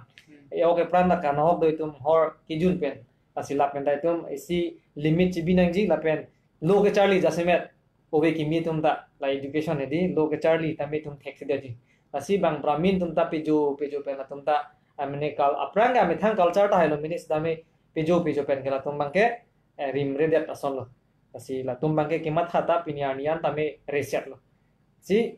E-ok epran la kanahok do itum hor kejun pen. Lasi lapen dai atum isi limit chibi nangji lapen lo kecharli jasemet ove kimi atum ta la education hedi lo kecharli tame itum thekthedet ji. Lasi bang Brahmin atum ta pejo pejo pen atum ta, ah, mene kal aphrang ke amethang culture ta hailo mene sitame pejo pejo pen ke latum abang ke, eh, rimredet ason lo. Lasi latum abang ke kematha ta pini arni an tame reset lo. Si,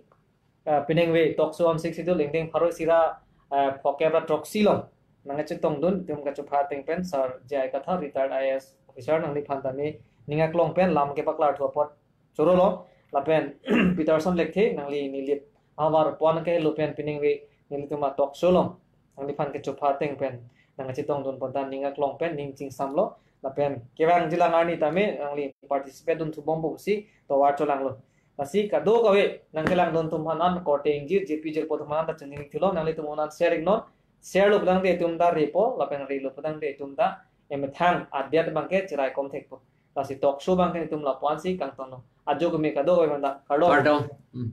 eh, peningve talk show on Sixth Schedule ingdeng pharo isi ra, eh, phokep ra throksi lo nangkachetongdun itum kachopha ateng pen Sir J I Kathar, retired I A S officer, nangliphan tame ning aklong pen lam kepaklar thu apot choro lo. Lapen Peterson Lekthe, nangli nilip ahavar pon ke lo pen peningve nelitum a talk show lo nangliphan kachopha ateng pen nangkachetongdun pon ta ning aklong pen ning chingsam lo. Lapen kevang jilang arni tame nangli participate dun thubom pusi tovar cholang lo. Lasi kadokave nangkelangdun atum aphan an korte ingjir, jirpi jirpo atum aphan an ta choningri thulo, nanglitum aphan an share iknon, share lo pudang de itum ta repo, lapen re lo pudang de itum ta emethang adet abang ke cherai kom thekpo. Lasi talk show abang ke itum lapu-an si kangton lo. Ajo keme kadokave aphan ta kardom. Kardom. Hmm.